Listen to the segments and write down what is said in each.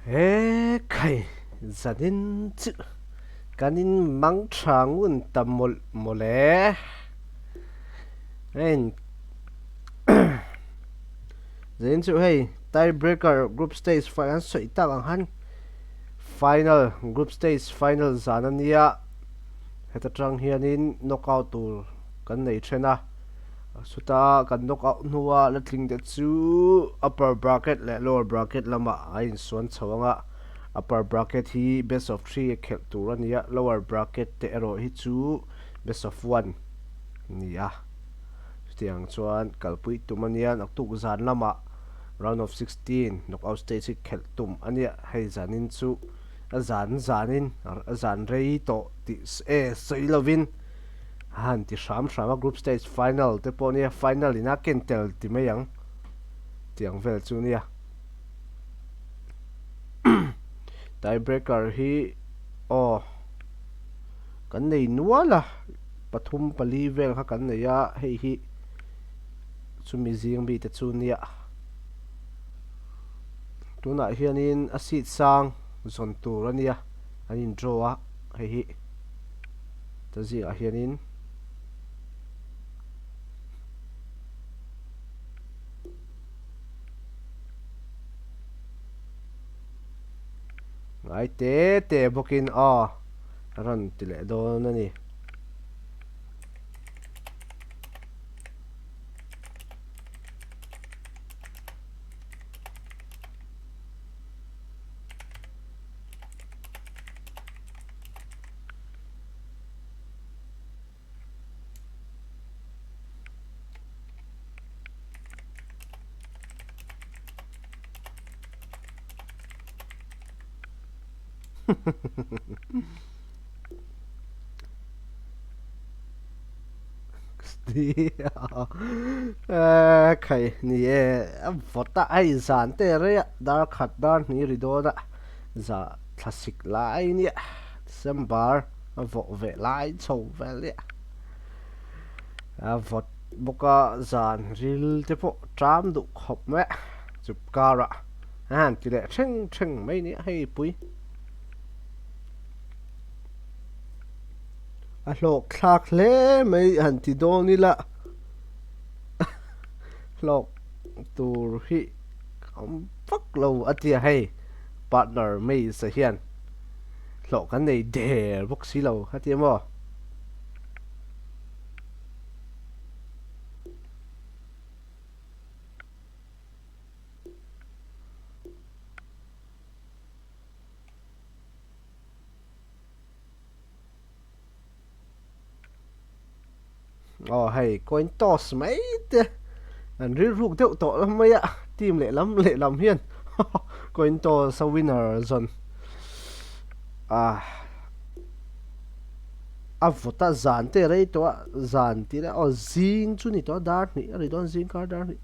He khai zanin chu kan in mang tha ngun ta mawlh mawlh e. Hei zanin chu hei tie breaker group stage an sawi tak ang khan final group stage final zan a nia heta tang hianin knockout tur kan nei then a. Chuta kan knock out hnua la tling te chu upper bracket leh lower bracket lamah a insuan chho ang a, upper bracket hi best of three a khelh tur a ni a, lower bracket te erawh hi chu best of one a ni a. Chutiang chuan kalpui tum a nia, naktuk zan lamah round of 16 knock out stage hi khelh tum a nia, hei zanin chu a zan zanin a zan rei tawh tih e sawi lovin. A han ti hram hram a, group stage final te pawh nia, final in a ken tel ti mai ang tih ang vel chu nia. Tie breaker hi aw kan nei nual a, pathum pali vel kha kan nei a, hei hi chumi zing mi te chu nia. Tunah hianin a seat sang zawn tur a nia, an in draw a hei hi. Ta zingah hianin ngai te te bawkin aw a rawn ti leh dawn a ni. Khai ni e a vawt a hei zan te rei a dar khat dar hnih ri dawn a za thlasik lai nia December a vawh ve lai chho vel nia a vawt bawk a zan ril te pawh ṭam duh khawp mai a chup karah a han ti leh thleng thleng mai nia hei pui a hlawk thlak hle mai han ti dawn ila hlawk tur hi a awm vak lo a tia hei partner mai sa hian. Hlawh kan nei der bawk si lo a ti a maw? Aw hei coin toss mai te an rilruk deuh tawh lam mai a team lehlam lehlam hian coin toss a winner zawn ah a vawt a zan te rei tawh a zan tih leh aw zing chu ni tawh a dar hnih a ri dawn zing kar dar hnih.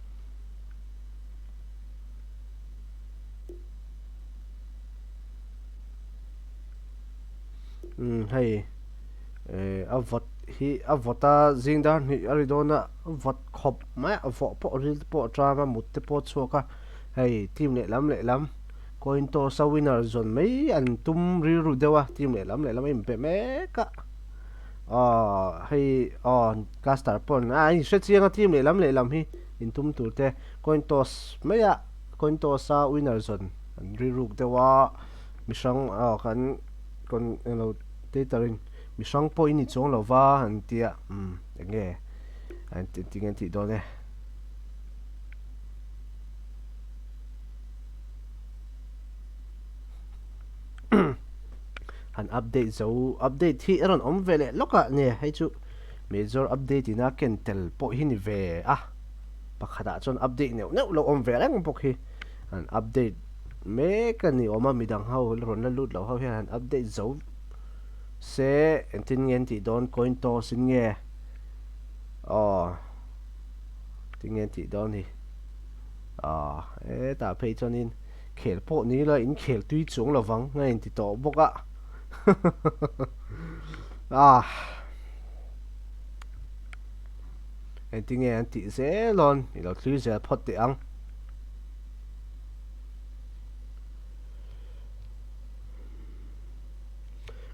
Umm hei eh a vawt hi a vawt a zing dar hnih a ri dawn a vawt khawp mai a vawh pawh ril te pawh a tang a mut te pawh a chhuak a hei team lehlam lehlam coin toss a winner zawn mai an tum rilru deuh a team lehlam lehlam a inbe mek a aw hei aw caster pawn a in hre chiang a team lehlam lehlam hi intum tur te coin toss mai a coin toss a winner zawn an rilruk deuh a. Mihrang ah kan kawn englo theatre in mihrang pawh i ni chuang lo va an tia umm eng nge an ti tinge an tih dawn e. Han update zo update hi a rawn awm ve leh lawk a nge hei chu major update ina ken tel pawh hi ni ve a pakhatah chuan update neuh neuh lo awm ve reng bawk hi an update mek a ni awm a midang ho rawn la lut loh ho hian han update zo se engtin nge an tih dawn coin toss in nge aw tin nge an tih dawn hi aw hetah phei chuanin khel pawh ni ila in khel tui chuang lovang a inti tawh bawk a ah engtin nge an tih zel awn i lo thlir zel phawt teh ang.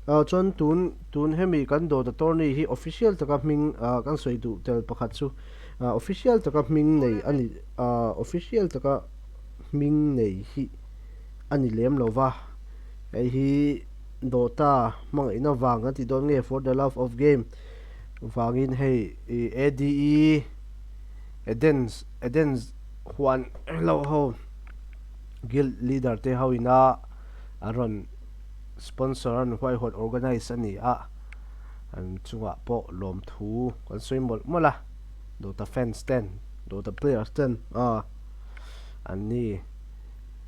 Chuan tun tun hemi kan Dawta tourney hi official taka hming kan sawi duh tel pakhat chu official taka hming nei a ni official taka hming nei hi a ni lem lo va. Hei hi Dawta hmangaihna vang kan tih dawn nge for the love of game vangin hei ADE Edens Edens huan lo ho guild leader te ho ina an rawn sponsor an huaihawt organize a ni a, an chungah pawh lawmthu kan sawi mawlh mawlh a, Dota fans ten, Dota players ten ah an ni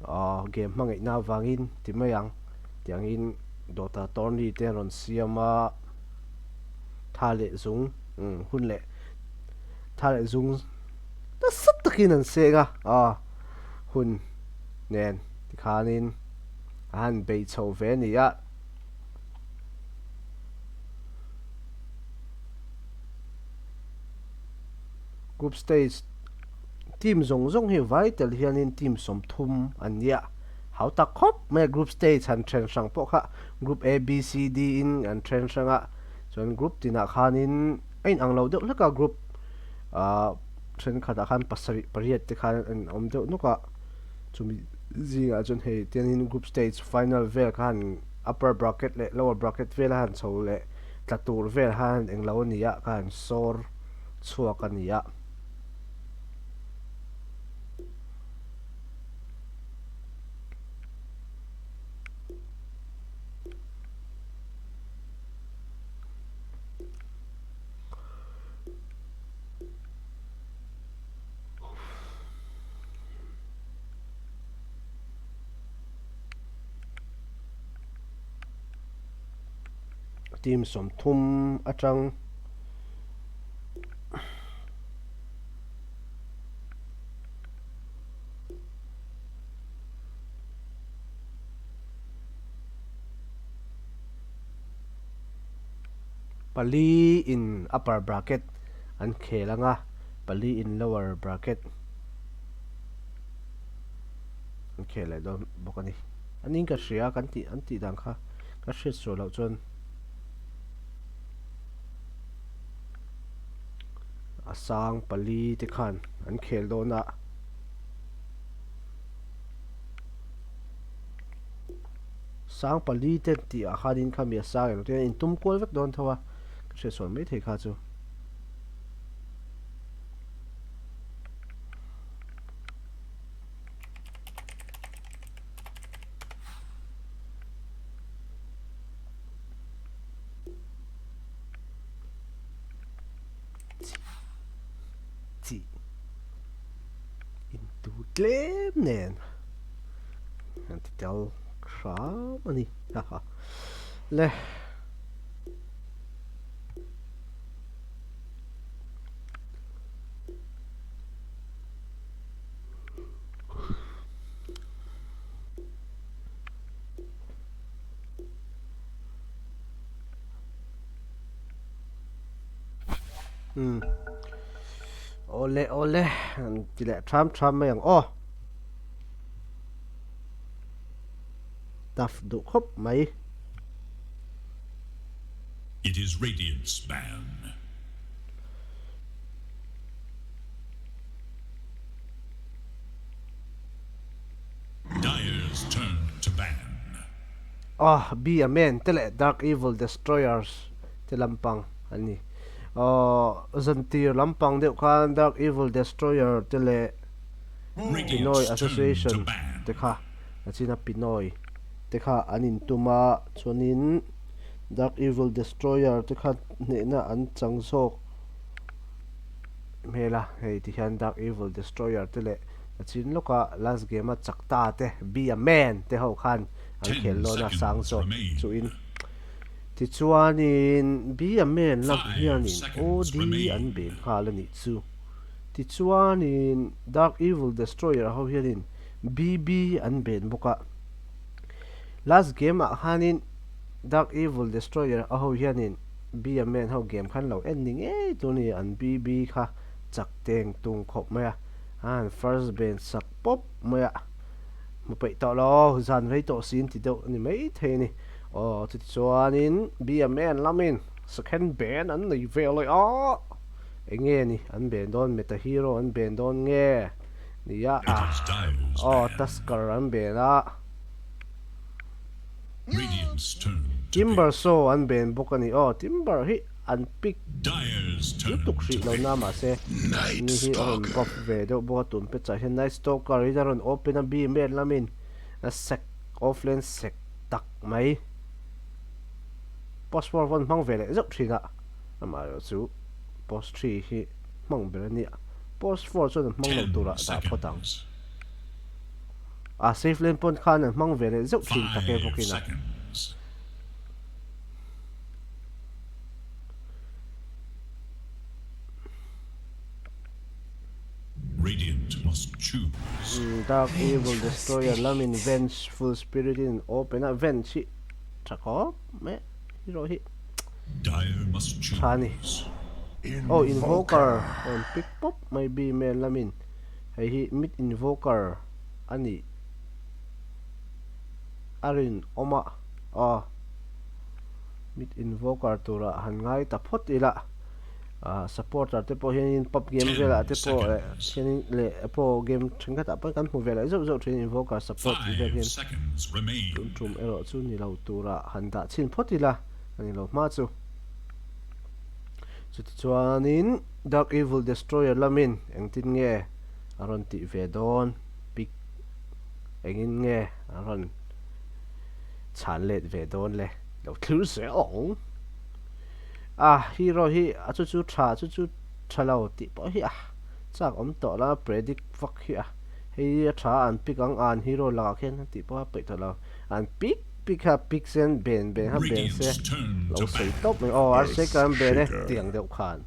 ah game hmangaihna avangin ti mai ang tiangin Dota tourney te an rawn siam a, tha leh zung hun leh tha leh zung nasa takin an seng a ah hun nen tikhanin. A han bei chho ve a ni a. Group stage team zawng zawng hi vai tel hianin team 30 an nia. Hau tak khawp mai a group stage han then hrang pawh kha group A, B, C, D in an then hrang a. Chuan group tinah khanin a inang lo deuh hlek a group ah thenkhatah khan pasarih pariat te khan an awm deuh nawk a. Chumi zingah chuan hei tiangin group stage final vel kha han upper bracket leh lower bracket vel a han chho leh tla tur vel kha han englo a ni a ka han sawr chhuak a ni a. Team 30 atang pali in upper bracket an khel anga pali in lower bracket. An khel leh dawn bawk a ni. An in ka hria kan tih an tih dan kha ka hriat sual loh chuan a sang pali te khan an khel dawn a. Sang pali te tih ah khanin khami a sang eng te in tum kual vek dawn tho a ka hriat sual maithei kha chu. Chi intu tlem nen an ti tel hram a ni haha le. Umm awle awle an ti leh tham tham mai ang aw tough duh khawp mai. It is Radiant's ban. Dire's turn to ban. Ah, Be a Man te leh Dark Evil Destroyers te lampang an ni. Aw, zantir lampang deuh khan Dark Evil Destroyer te leh Pinoy Radiant's turn to Association ban. te kha a chin a Pinoy te kha an intum a, chuanin Dark Evil Destroyer te kha hnehna an chang zawk hmel a, hei ti hian Dark Evil Destroyer te leh a chin lawka last game a chak ta te Be A Man te ho khan an Ten khel lawn a sang seconds zawk remain. chuin tichuanin Be A Man lam Five hianin seconds OD an remain. bel nghal a nih chu. Tichuanin Dark Evil Destroyer ho hianin BB an ben bawk a. Last game ah khanin Dark Evil Destroyer a ho hianin Be A Man ho game khan lo en ni ngei tur ni an BB kha chak teng tung khawp mai a, a han first ben sak pawp mai a, hmu peih tawh lo zan rei tawh si an ti deuh a ni maithei a ni. Aw chutichuanin BMN lamin second ban an nei ve leh a, enge ni an ben dawn Meta Hero an ben dawn nge nia aw Tusker an ben a, Timber Saw an ben bawk a ni aw Timber hi an pick lutuk hrih lo na mahse ni hi a rawn buff ve deuh bawk a tun pechah hian Night Stalker in a rawn open a BMN lamin a sek offlane sek tak mai. Post four pawn hmang ve leh zeuh thin a, amaherawh chu post three hi hmang ber a nia. Post four chuan an hmang lo turah dah phawt ang. A safe lane pawn khan an hmang ve leh zeuh thin tak e bawkin a. Radiant must choose. Dark Evil Destroyer lamin Vengeful Spirit in open a, Venge hi tha khawp mai hero hi Dire must choose. Tha ni. Oh Invoker rawn pick pawp mai B main lamin hei hi mid Invoker a nih a rinawm a, aw mid Invoker turah han ngai ta phawt ila. Supporter te pawh hianin pub game velah te pawh leh hianin leh pro game thenkhatah pawh kan hmu ve leh zeuh zeuh thin invoker support tih vel hian tun tum erawh chu ni lo tura han dah chhin phawt ila a ni lo hma chu. Chutichuanin Dark Evil Destroyer lamin engtin nge a rawn tih ve dawn pic engin nge a rawn chhan let ve dawn le lo thlir zel ang. A hero hi a chu chu tha chu chu tha lo tih pawh hi a chak awm tawh la predict vak hi a hei a tha an pick ang an hero lakah khian an tih pawh a peih tawh lo an pick pick kha pick sen ben ben kha ben se lo sawi tawp mai aw rsa ka an ben e tiang deuh khan.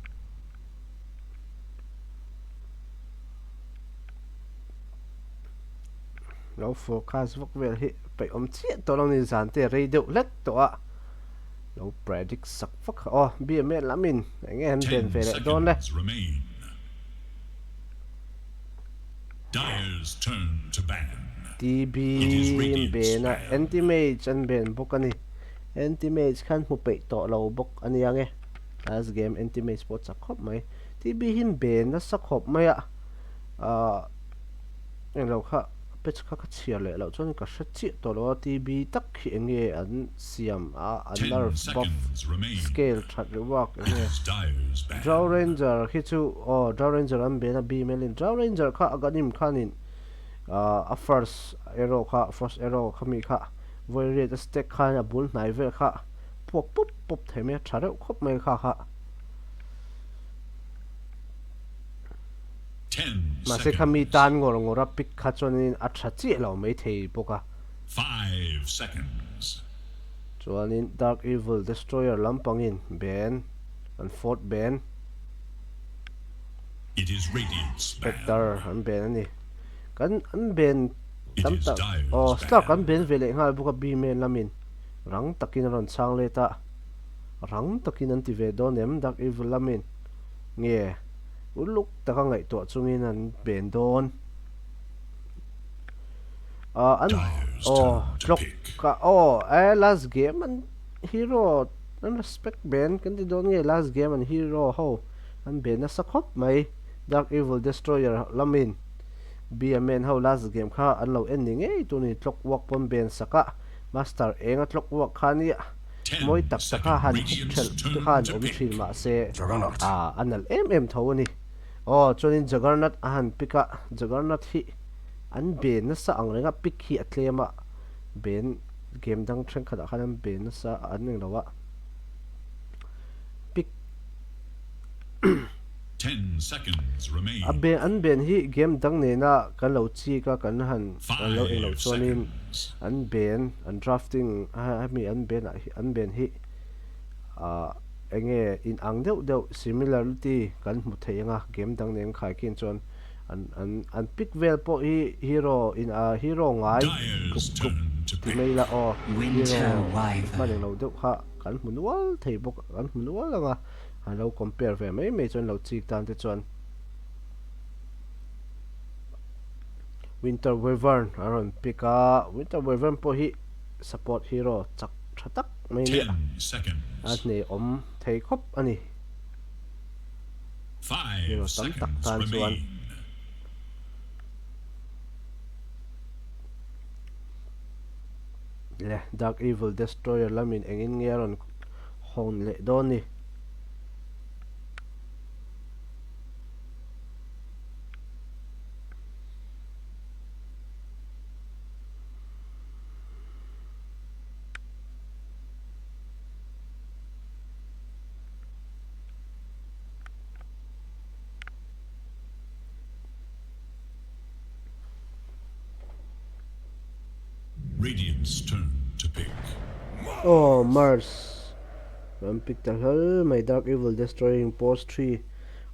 Lo forecast vak vel hi peih awm chiah tawh lo ni zan te rei deuh hlek tawh a. Lo predict sak vak kha aw BMA lamin eng nge an ben ve leh dawn le. TB an ben a anti mage an ben bawk a ni anti mage khan hmu peih tawh lo bawk a nia nge last game anti mage pawh chak khawp mai TB hi an ben nasa khawp mai a ahh englo kha. Patch kha ka chhiar leh loh chuan ka hre chiah tawh lo a, TB tak hi eng nge an siam a, an nerf buff scale that reuh bak eng nge. Drow Ranger khi chu aw Drow Ranger an ben a B melin Drow Ranger kha Aghanim khanin a first arrow kha first arrow kha mi kha vawi riat a stack khan a bul hnai vel kha puak pup pup thei mai a tha reuh khawp mai kha kha. Mahse kha mi tan ngawr ngawr a pic kha chuanin a tha chiah lo mai thei bawk a. Chuanin Dark Evil Destroyer lampangin Ben an fourth Ben Spectre an ben a ni. Kan an ben tam tak aw Stark an ben ve leh nghal bawk a B-man lamin rang takin a rawn chhang let a. Rang takin an ti ve dawn em Dark Evil lamin nge Uluk taka ngaihtuah chungin an ben dawn. Ah an aw tlawk ka aw eh last game an hero an respect ben kan ti dawn nge last game an hero ho an ben nasa khawp mai Dark Evil Destroyer lamin BMN ho last game kha an lo en ni ngei tur ni tlawk uak pawn ben sak a master eng a tlawk uak kha nia. Mawi tak tak a han hup thelh te khan awm thin mahse ah a nalh em em tho a ni. Aw chuanin Juggernaut a han pick a, Juggernaut hi an ben nasa ang reng a, pick hi a tlem a, ben game dang thenkhat ah khan an ben nasa an eng lo a, pick a ben an ben hi game dang nena kan lo chik a kan han kan lo eng loh chuanin an ben an drafting hemi an ben ah an ben hi ah enge in ang deuh deuh similarity kan hmu thei anga game dang nen khai khin chuan an an an pick vel pawh hi hero in ah hero ngai tluk tluk ti mai ila aw hero hman eng lo deuh kha kan hmu nual thei bawk kan hmu nual anga. An lo compare ve mai mai chuan lo chik tan te chuan Winter Wyvern a rawn pick a, Winter Wyvern pawh hi support hero chak tha tak mai nia a hnehawm thei khawp a ni. Hero tam tak tan chuan. Le Dark Evil Destroyer lamin engin nge a rawn hawn leh dawn ni. Radiant's turn to pick. Oh, Mars. Ram pick ta hlal mai Dark Evil Destroying Post 3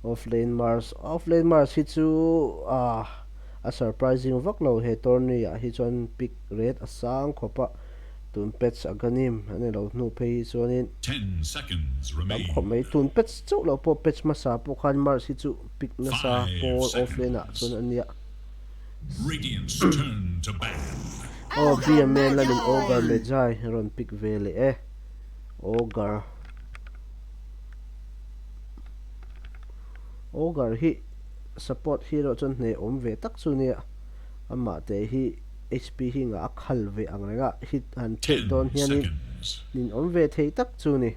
Off Lane Mars. Off Lane Mars hi chu ah a surprising vak lo he tourney ah hi chuan pick rate a sang khawp a tun patch a ganim an ni lo hnu phei hi chuanin tam khawp mai tun patch chauh loh pawh patch hmasa pawh khan Mars hi chu pick nasa pawl off lane ah chuan a nia. Aw BMA lamin Ogre Magi rawn pick ve leh e Ogre Ogre hi Support hero chuan hneh awm ve tak chu nia, amah te hi HP hi ngah a khal ve ang reng a, hit han theih dawn hianin nin awm ve thei tak chu ni.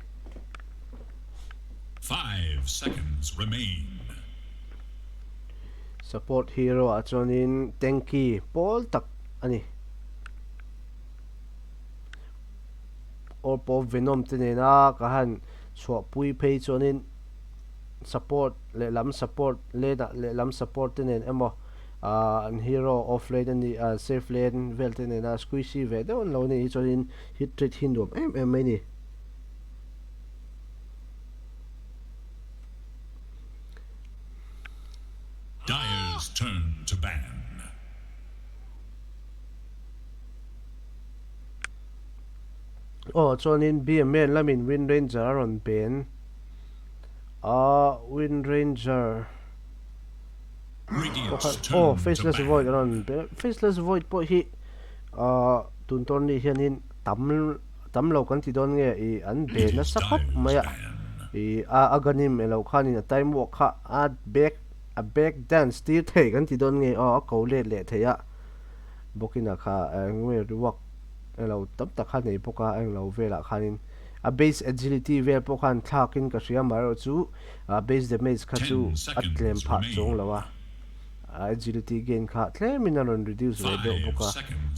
Support hero ah chuanin tanky pawl tak a ni. Orb of Venom te nena ka han chhuahpui phei chuanin. support lehlam support lane ah lehlam support te nen emaw ah an hero off lane a nih ah safe lane vel te nena squishy ve deuh an lo nih hi chuanin hit rate hi nuam em em mai a ni. Dire's turn to ban. Aw chuanin BMA lamin Wind Ranger a rawn ben. A Wind Ranger pakhat aw Faceless Void a rawn be Faceless Void pawh hi ah tun tourney hianin tam tam lo kan ti dawn nge ih an be nasa khawp mai a ih a Aghanim elo khanin a time walk kha a back a back dance tir thei kan ti dawn nge aw a ko let leh thei a bawkina kha eng nge walk elo tam tak kha nei bawk a englo velah khanin. A base agility vel pawh khan thlakin ka hria amaherawh chu base damage kha chu a tlem phah chuang lo a, a agility gain kha tlemin a rawn reduce ve deuh bawk a,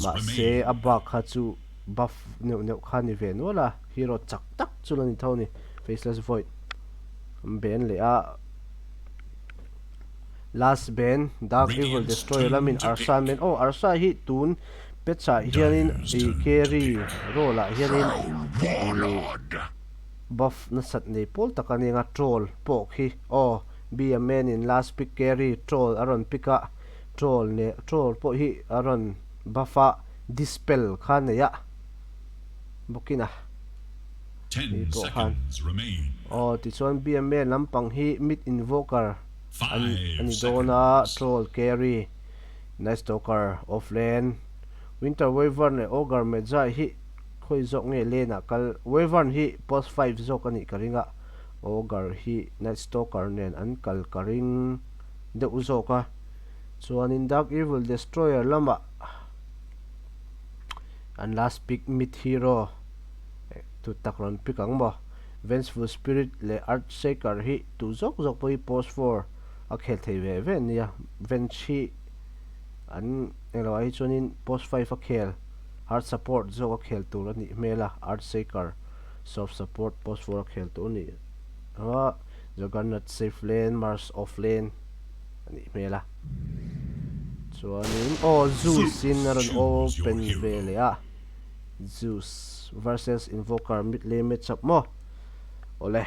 mahse a bak kha chu buff neuh neuh kha ni ve nual a, hero chak tak chu la ni tho a ni, Faceless Void an ben leh a, last ben Dark Evil Destroyer lamin Arsa an ben, aw Arsa hi tun Pets ah hianin ih carry role ah hianin ih buff nasat nei pawl tak a nia troll pawh khi aw BMN in last pick carry troll a rawn pick a troll neh troll pawh hi a rawn buff a dispel kha nei a bawkin a ni pawh khan aw tichuan BMA lampang hi mid invoker an ani dawn a troll carry. Night Stalker, Off Lane, Winter Wyvern leh Ogre Magi hi khawi zawk nge lane ah kal, Wyvern hi post 5 zawk a nih ka ring a, Ogre hi Night Stalker nen an kal ka ring deuh zawk a, chuanin Dark Evil Destroyer lamah an last pick mid hero tu tak rawn pick ang maw, Vengeful Spirit leh Earthshaker hi tu zawk zawk pawh hi post 4 a khel thei ve ve ania bench hi an englo ah hi chuanin post 5 a khel hard support zawk a khel tur a nih hmel a earthshaker soft support post 4 a khel tur a nih a juggernaut safe lane mars off lane a nih hmel a chuanin aw zeus in a rawn open ve leh a zeus versus invoker mid lane match up maw awle.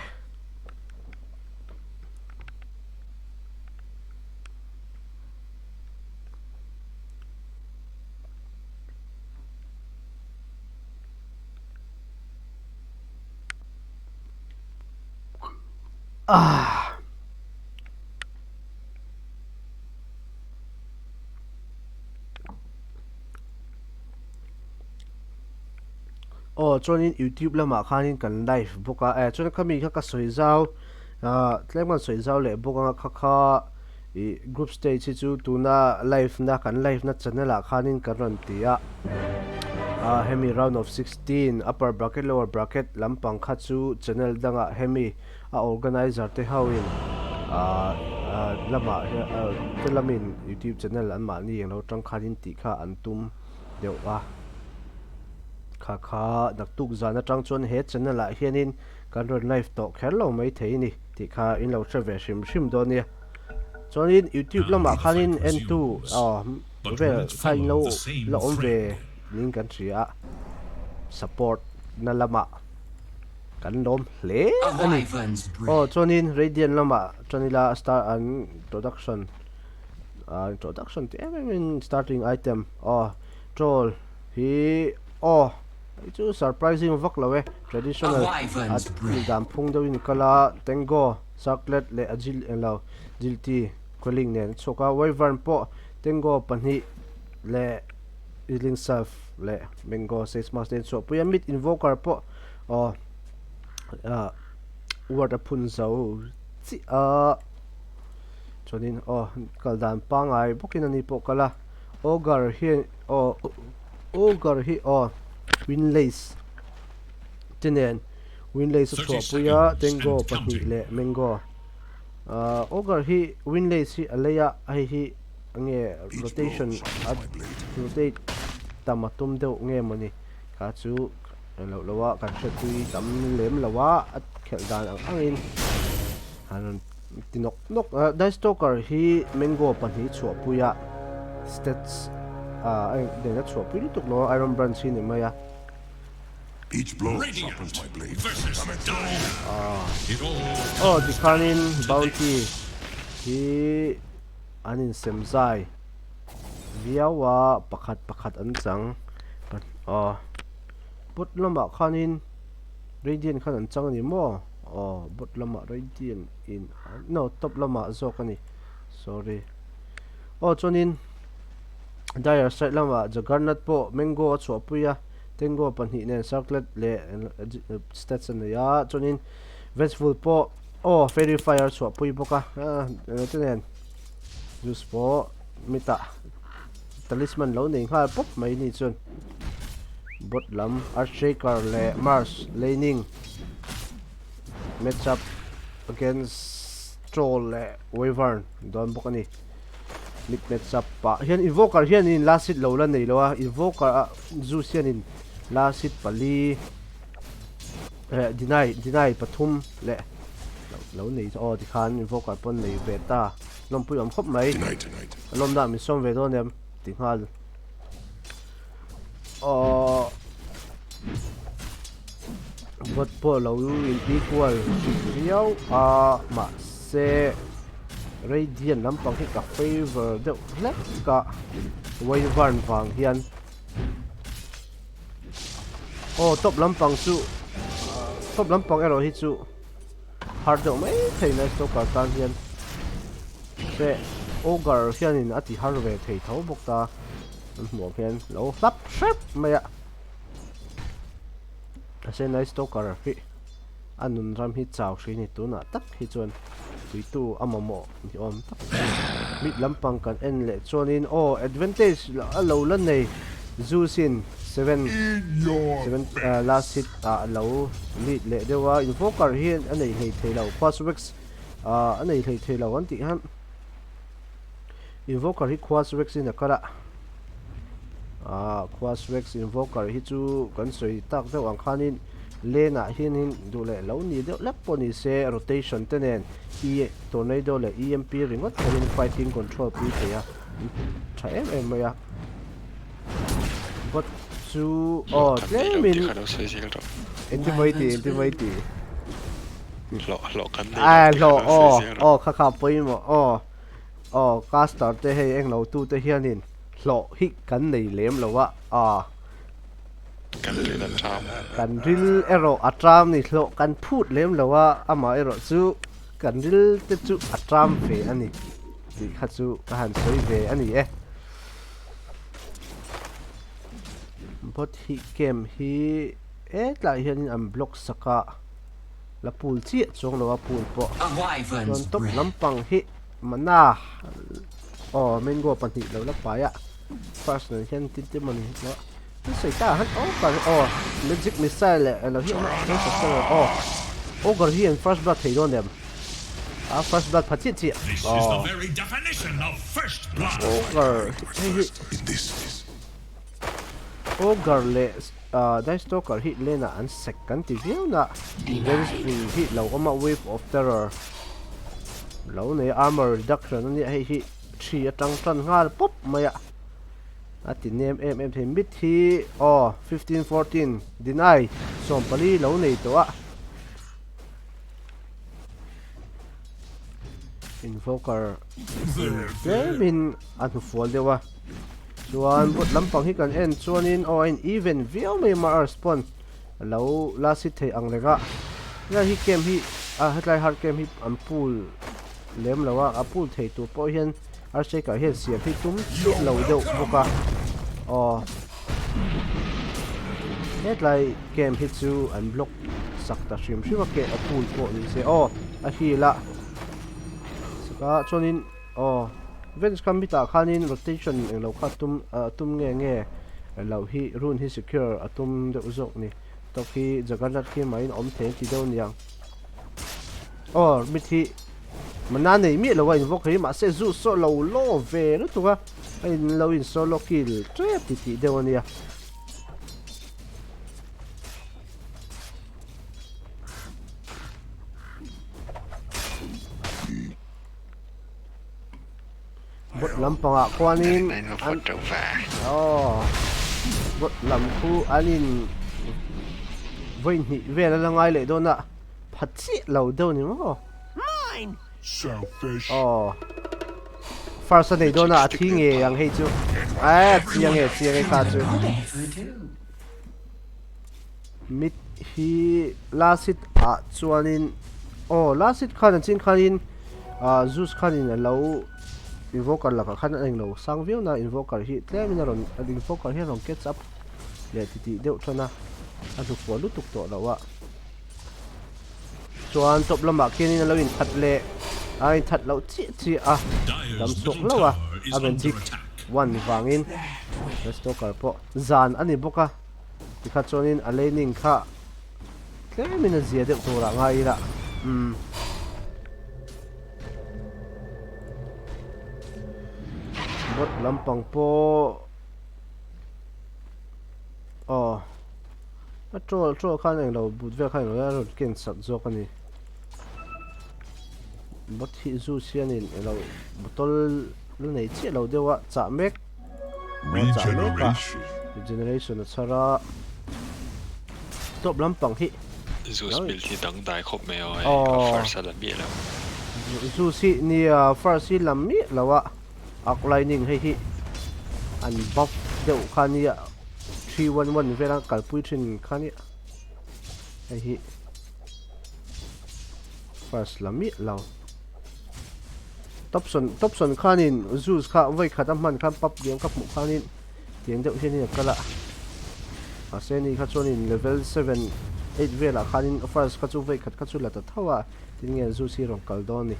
Ah. Aw chuanin youtube lamah khanin kan live bawk a eh chuan khami kha ka sawi zau ah tlem kan sawi zau leh bawk anga kha kha ih group stage hi chu tuna live na kan live na channel ah khanin kan rawn ti a ah hemi round of 16 upper bracket lower bracket lampang kha chu channel dangah hemi a organizer te ho in ah ah lamah hian ah te lamin youtube channel an mahni englo tangkhanin tih kha an tum deuh a. Kha kha naktuk zan atang chuan he channel ah hianin kan rawn live tawh kher lo mai thei a ni tih kha in lo hre ve hrim hrim dawn nia. Chuanin youtube lamah khanin entu aw vel kha in lo la awm ve niin kan hria a, support na lamah kan lawm hle a ni. Aw chuanin Radiant lamah chuan ila star an introduction ah introduction tih em em in starting item aw troll Hi aw hei chu surprising vak lo e traditional a dan phung deuh in kal a tango circlet leh a jil englo jilti quelling nen a chhuak a wyvern pawh tango pahnih leh healing salve leh mango six mask te an chhuah pui a mid invoker pawh aw ah word a phun zo chiah a chuanin aw kal dan pangngai bawkin ani pawh kal a. Ogre hi aw Ogre hi aw Winlace te nen Winlace a chhuahpui a Tango pahnih leh Mango ah Ogre hi Winlace hi a lei a hei hi enge rotation a rotate tam a tum deuh nge mawni kha chu loh loh a kan hretui tam lem lo a a khelh dan ang angin han rawn Ti nawk nawk a, Dice Talker hi Mango pahnih chhuahpui a, stats ah a nen a chhuahpui lutuk lo a, Iron Branch hi ni mai a. Aw tikhanin Bounty hi an insem zai viau a, pakhat pakhat an chang aw bot lamah khanin Radiant khan an chang a ni maw? Aw bot lamah Radiant in no top lamah zawk a ni sorry aw chuanin Dire side lamah Juggernaut pawh Mango a chhuahpui a Tango pahnih nen Circlet leh stats a nei a chuanin Vengeful pawh aw Fairy Fire a chhuahpui bawk a te nen Zeus pawh mitah Talisman lo nei nghal pawp mai ni chuan Bot lam Earthshaker leh Mars laning match up against Troll leh Wyvern dawn bawk a ni. Mid match up ah hian Invoker hianin last hit lo la nei lo a, Invoker ah Zeus hianin last hit pali eh deny deny pathum leh lo nei aw tikhan Invoker pawn nei ve ta lawmpui awm khawp mai. Lawmna min sawm ve dawn em ti nghal. Aww Bot pawh lo in equal viau a mahse Radiant lampang hi ka favour deuh hlek a Wyvern vang hian Aw top lampang chu top lampang erawh hi chu har deuh mai thei Night Stalker tan hian se Ogre hianin a ti har ve thei tho bawk ta an hmuh ang hian lo hlap hrep mai a mahse Night Stalker hi a nun ram hi chau hri ni tunah tak hi chuan puitu a mamawh ni awm tak a ni mid lampang kan en leh chuanin aw advantage a lo la nei Zeus-in seven seven last hit ah a lo lead leh deuh a invoker hi a nei hlei thei lo Quaswex ah a nei hlei thei lo an tih khan invoker hi Quaswex in a kal a ah Quaswex invoker hi chu kan sawi tak deuh ang khanin lane ah hianin duh leh lo ni deuh lek pawh ni se rotation te nen e tornado leh EMP ringawt pawhin fighting control pui thei a tha em em mai a. Bot chu aw tlemin engti mai ti engti mai ti hlawh hlawh kan nei ai hlawh aw aw kha kha pawimawh aw aw caster te hei englo tu te hianin hlawh hi kan nei lem lo a a kan ril a tram kan ril erawh a tram ni hlawh kan phut lem lo a amah erawh chu kan ril te chu a tram ve a ni tih kha chu ka han sawi ve a ni e. Bot hi game hi Hetlaiah hianin an block sak a, la pool chiah chuang lo a pool pawh chuan top lampang hi mana aw mango pahnih lo la pai a first nen hian tin te mawni lo an sawi ta han aw kar aw magic missile leh alo hi awm a aw ogre hi an first blood thei dawn em a first blood pha chiah chiah aw ogre hei hi Ogre leh Night Stalker hi lane ah an sek kan ti viau na Vengeful hi lo awm a Wave of Terror lo nei a armor reduction a nia hei hi thi atang tan nghal pawp mai a a ti nem em em thei mid hi aw 15 14 deny 14 lo nei tawh a Invoker tlemin a hnufual deuh a. Chuan bot lampang hi kan en chuanin aw a in even viau mai a Mars pawn a lo la sit thei ang reng a helai hi camp hi ah hetlai hard camp hi an pool lem lo a a pool thei tur pawh hian earthshaker hian siam hi tum chiah lo deuh bawk a aw hetlai camp hi chu an block sak ta hrim hrim a ke a pool pawh ni se aw a heal a saka chuanin. Aw, Venge kha mitah khanin rotation englo kha tum a tum nge nge loh hi rune hi secure a tum deuh zawk ni. Tawk hi Juggernaut khi mahin awm thei an ti deuh niang. Aw, mit hi mana nei miah lo a invoke hi mahse zu saw lo law ve lutuk a, a in lo in solo kill tep ti tih deuh a nia. Bot lampangah khuanin an aw bot lam khu an in vawi hnih vel a la ngai leh dawn a pha chiah lo deuh ni maw aw first a nei dawn a a thi ngei ang hei chu a chiang e chiang e kha chu mit hi last hit ah chuanin aw last hit khan an chin khanin ah Zeus khanin a lo invoker lakah khan a englo sang viau na invoker hi tlemin a rawn invoker hi a rawn catch up leh titih deuh than a a hnufual lutuk tawh loh a chuan top lamah khianin a lo inthat leh a inthat loh chiah chiah a dam chhuak hlauh a a magic one vangin Restoker pawh zan a ni bawk a. Tikha chuanin a laning kha tlemin a zia deuh turah ngai ila umm. Bot lampang pawh aw a troll troll khan englo but vel khan englo a rawn ken sak zawk a ni. Bot hi Zeus hianin englo bottle la nei chiah lo deuh a chah mek. Regeneration. Regeneration a chhar a. Top lampang hi. Zeus build hi dangdai khawp mai aw hei a first a la miah lo. Zeus hi nia first hi la miah lo a arc lightning hei hi an buff deuh kha nia 311 vela kalpui thin kha nia hei hi first la miah lo. Topson Topson khanin Zeus kha vawi khat a hman khan pub liam ka hmuh khanin tiang deuh hianin a kal a mahse ni kha chuanin level 7 8 velah khanin first kha chu vawi khat kha chu la ta tho a tin nge Zeus hi rawn kal dawn ni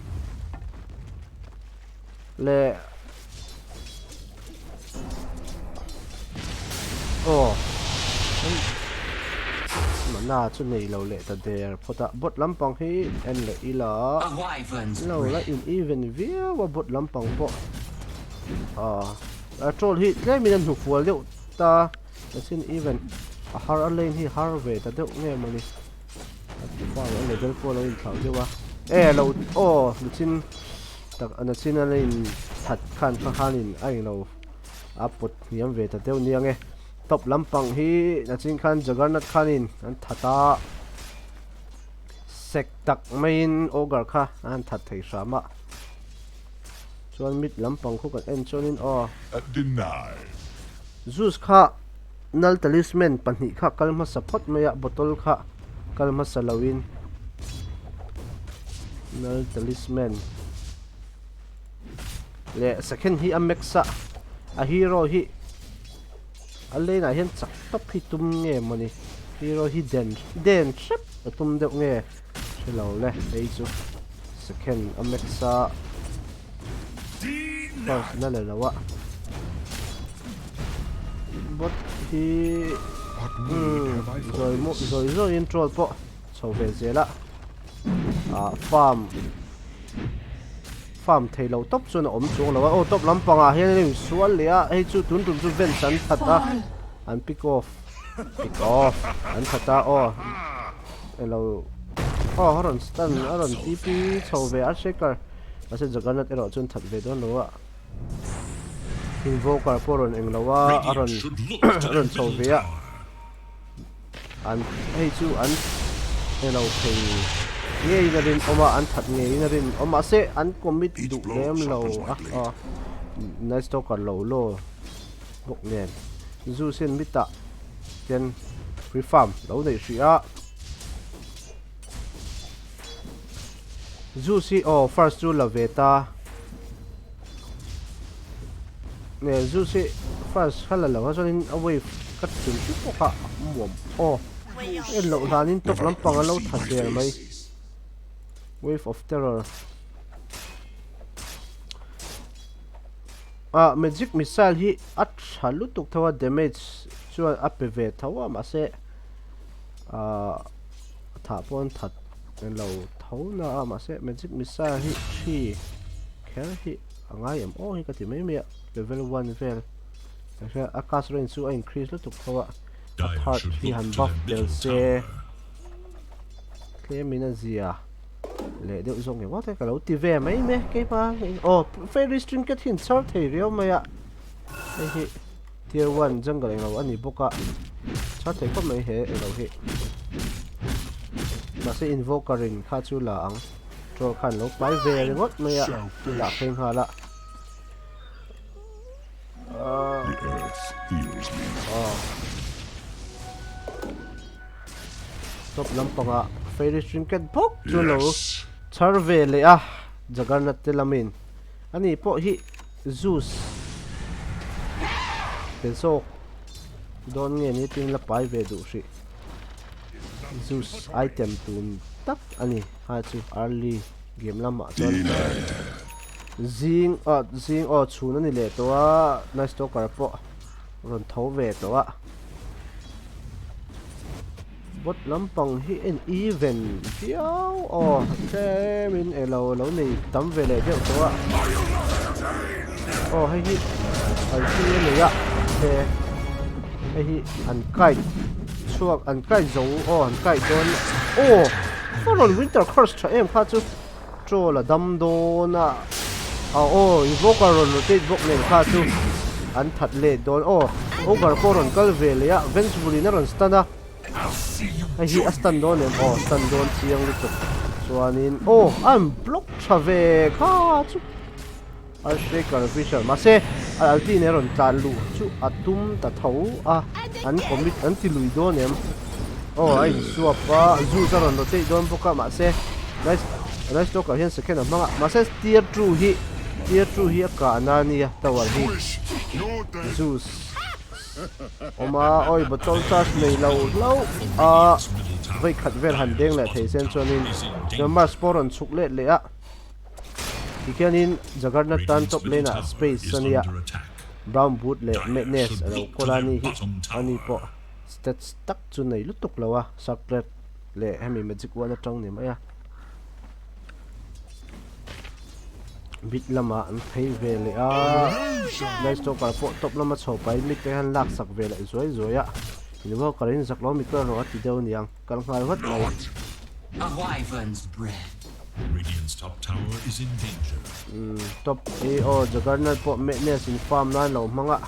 le Aw Mana chu nei lo leh ta der phawt a bot lampang hi en leh ila lo la in even viau a bot lampang pawh a troll hi tlemin a hnufual deuh ta asin even a har a lane hi har ve ta deuh nge mawni a level pawh a lo inthlau deuh a e lo aw nichin Tak a nachin a in that khan kha khanin a englo a pawt hniam ve ta deuh nia nge. Top lampang hi nachin khan Juggernaut khanin an that a, sek tak maiin Ogre kha a han that thei hram a. Chuan mid lampang khu kan en chuanin aw. Zeus kha Null Talisman pahnih kha kal hmasa phawt mai a, bottle kha kal hmasa loin Null Talisman leh second hi a max a, a hero hi a lane ah hian chak tawp hi tum nge mawni. Hero hi den den hrep a tum deuh nge hre lo le hei chu second a max a first la le lo a bot hi zawi mu zawi zawiin troll pawh chho ve zel a ah farm farm thei lo tawp chuan a awm chuang lo a aw top lampangah hian a insual leh a hei chu tun tum chu vents an that a an pick off pick off an that a aw elo aw a rawn stun a rawn tp chho ve a shaker mahse juggernaut erawh chuan that ve dawn lo a invoker pawh a rawn eng lo a a rawn a rawn chho ve a. An hei chu an elo thei ngeiin a rinawm a, an that ngeiin a rinawm mahse an commit duh lem lo a aw Night Stalker lo law bawk nen Zeus hian mitah ten free farm lo neih hrih a Zeus hi aw first chu la ve ta nge Zeus hi first kha la lo a chuanin a wave ka tum chu pawh kha a muam aw en loh hlanin top lampang an lo tha der mai wave of terror ah magic missile hi a tha lutuk tho a damage chuan a pe ve tho a mahse ah thah pawh an that lo tho na a mahse magic missile hi thi kher hi a ngai em aw hi ka ti mai mai a level 1 vel a cast range chu a increase lutuk tho a a third hi han buff tel se tlemin a zia leh deuh zawk nge ngawt e ka lo ti ve mai mai keima aw fairy trinket hi an char thei riau mai a hei hi Tier 1 jungle englo a ni bawk a, chhar thei khawp mai he englo hi. Mahse invoker in kha chu la ang. Troll khan lo pai ve ringawt mai a, dah phei nghal a. Top lampangah fairy trinket bawk chu lo chhar ve leh a, Juggernaut te lamin. Ani pawh hi Zeus pe zawk dawn nge ni tin la pai ve duh hrih. Zeus item tun tak a ni ha chu early game lamah chuan zing ah zing aw chhun a ni leh tawh a night stalker pawh rawn tho ve tawh a. Bot lampang hi en even viau aw tlemin elo lo nei tam ve leh deuh tawh a aw hei hi an thi a nei a he hei hi an kite chhuak an kite zo aw an kite dawn aw a rawn winter curse tha em kha chu troll a dam dawn a aw invoker rawn rotate bawk nen kha chu an that let dawn aw ogre pawh rawn kal ve leh a vengeful in a rawn stun a hei hi a stun dawn em aw stun dawn chiang lutuk chuanin aw a an block tha ve kha chu earthshaker vision mahse a ulti nen a rawn tlan luh chu a tum ta tho a an commit an ti lui dawn em aw a insuap a zeus a rawn rotate dawn bawk a mahse nice nice stalker hian second a hmang a mahse tier 2 hi tier 2 hi a kah na ania tower hi zeus awm a awi bottle charge nei lo hlauh a vawi khat vel han deng leh thei sen chuanin Mars pawh a rawn chhuk let leh a. Tikhianin Juggernaut tan top lane ah space a nia, Brown boot leh Madness a lo kawl a ni hi a ni pawh stats tak chu nei lutuk lo a, Circlet leh hemi Magic Wand atang ni mai a. Mid lamah an phei ve leh a, Night Stalker pawh top lama chho pahin mid te hian lak sak ve leh zuai zuai a, Invoker in zak lo mi kal rawh a ti deuh aniang, kal nghal vat mai. A wyvern's breath. Radiant's top tower is in danger. Top hi aw Juggernaut pawh Madness in farm nan lo hmang a.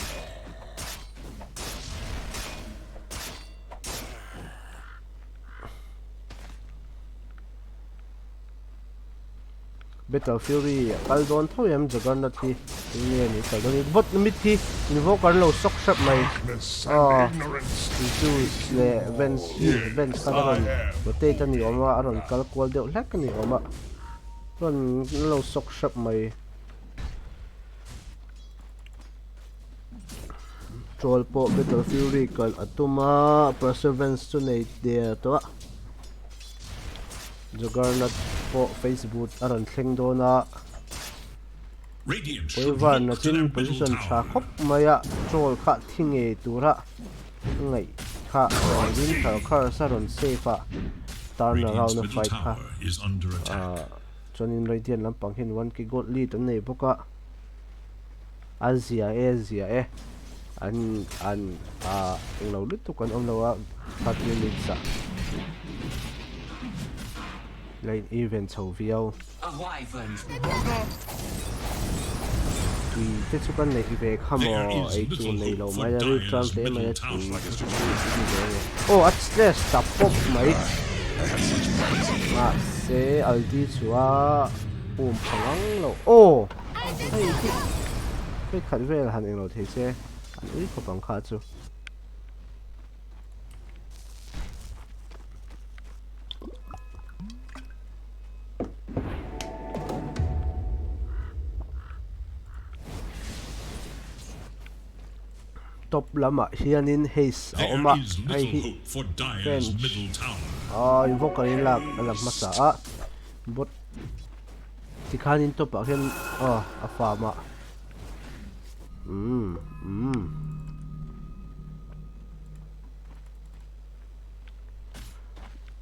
Battle Fury a kal dawn tho em Juggernaut hi eng nge ni kal dawn ni bot mid hi invoker an lo shock hrep mai aw Zeus leh Venge hi Venge khan a rawn rotate a ni awm a a rawn kal kual deuh hlek a ni awm a rawn an lo shock hrep mai. Troll pawh Battle Fury kal a tum a, Perseverance chu nei der tawh a. Juggernaut pawh face boot a rawn thleng dawn a. Wyvern a chin position tha khawp mai a, Troll kha thi ngei tura ngaih kha Winter Curse a rawn save a, turn around a fight kha chuanin Radiant lampang hian one k gold lead an nei bawk a, a zia e zia e an an englo lutuk an awm lo a 30 minutes ah. La in even chho viau. Tui te chu ka neih ve kha maw ei tur nei lo mai a ri tang hle mai a tui te chu in ve nge. Aw a stress ta pawp mai. Mahse Aldi chu a um pha ngang lo. Aw hei hi hei khat vel han englo thei se an ui khawp ang kha chu. Top lamah hianin haze a awm a, hei hi bench ah invoker in lak a la hmasa a, bot tikhanin top ah hian aw a farm a. Umm umm.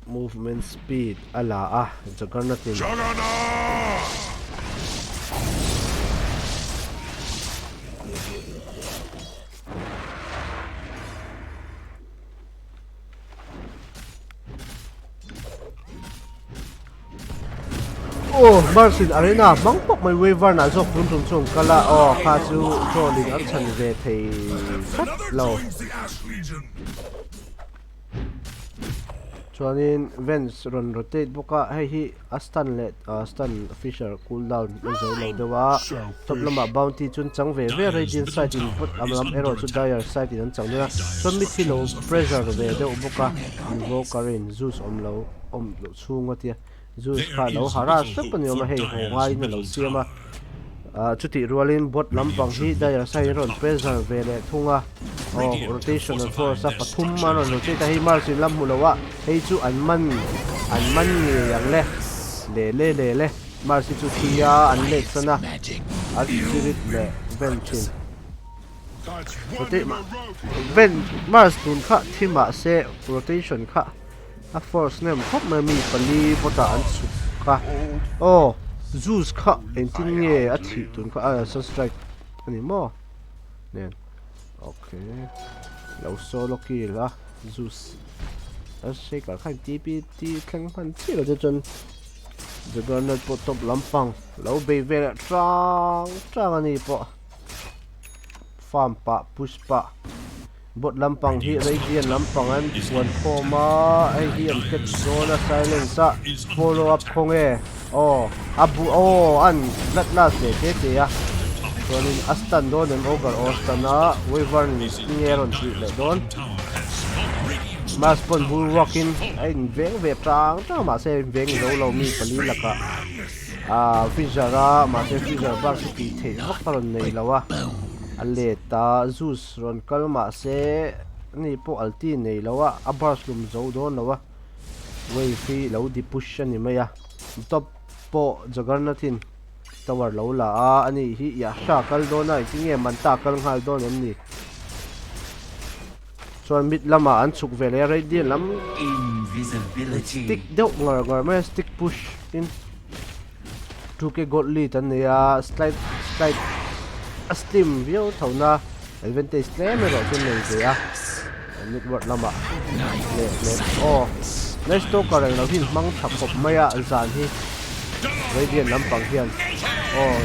Movement speed a la a Juggernaut in. Aw Mars in arena hmang pawk mai Wyvern ah zawk tun tum chu an kal a aw kha chu troll in an chhan ve thei tlat lo chuanin Vance rawn rotate bawk a hei hi a stun leh stun Fisher cool down a zo lo deuh a top lamah bounty chu an chang ve ve a Radiant side in vawt a lam erawh chu Dire side in an chang dawn a chuan mid hi lo pressure ve deuh bawk a Invoker in Zeus awm lo awm loh chhung a tia Zeus kha lo harass hrep a ni awm a hei haw ngaiin a lo siam a ah chutih rualin bot lampang hi Dire side in rawn pressure ve leh thung a aw rotation an force a pathum an rawn rotate a hei Mars in la hmu lo a hei chu an man an man ngei ang le le le le le Mars hi chu thi a an let san a an spirit leh ven thin rotate ven Mars tun kha thi mahse rotation kha A force nem khawp mai mi pali bawtah an chhuk a aw Zeus kha engtin nge a thih tun kha a sunstrike a ni maw nen okay lo solo kill a Zeus a shaker khan TP T thleng hman chiah lo te chuan Juggernaut pawh top lampang lo bei vel tang tang a ni pawh farm pah push pah. Bot lampang hi Radiant lampang an chuan khawm a, hei hi an catch dawn a silence a follow up khaw nge aw a bu aw an blood last leh te te a chuanin a stun dawn em ogre aw stun a wyvern nge a rawn tih leh dawn mass pawn bulwark in a in veng ve tang tang mahse a in veng zo lo mi pali lakah ah fissure a mahse fissure bak chu tih theih vak a rawn nei lo a a let a zeus Rawn kal mahse ani pawh alti nei lo a, a burst lum zo dawn lo a, wave hi lo di push a ni mai a, top pawh Juggernaut in tower lo la a, ani hi Yasha kal dawn a, engtin nge Manta kal nghal dawn em ni? Chuan mid lamah an chhuk ve leh a, Radiant lam stick deuh ngar ngar mai a, stick push in. 2k gold lead an nei a slide slide a slim viau tho na advantage tlem erawh chu nei ve a network lamah leh leh aw nice talker eng lo hi hmang tha khawp mai a zan hi radiant lampang hian aw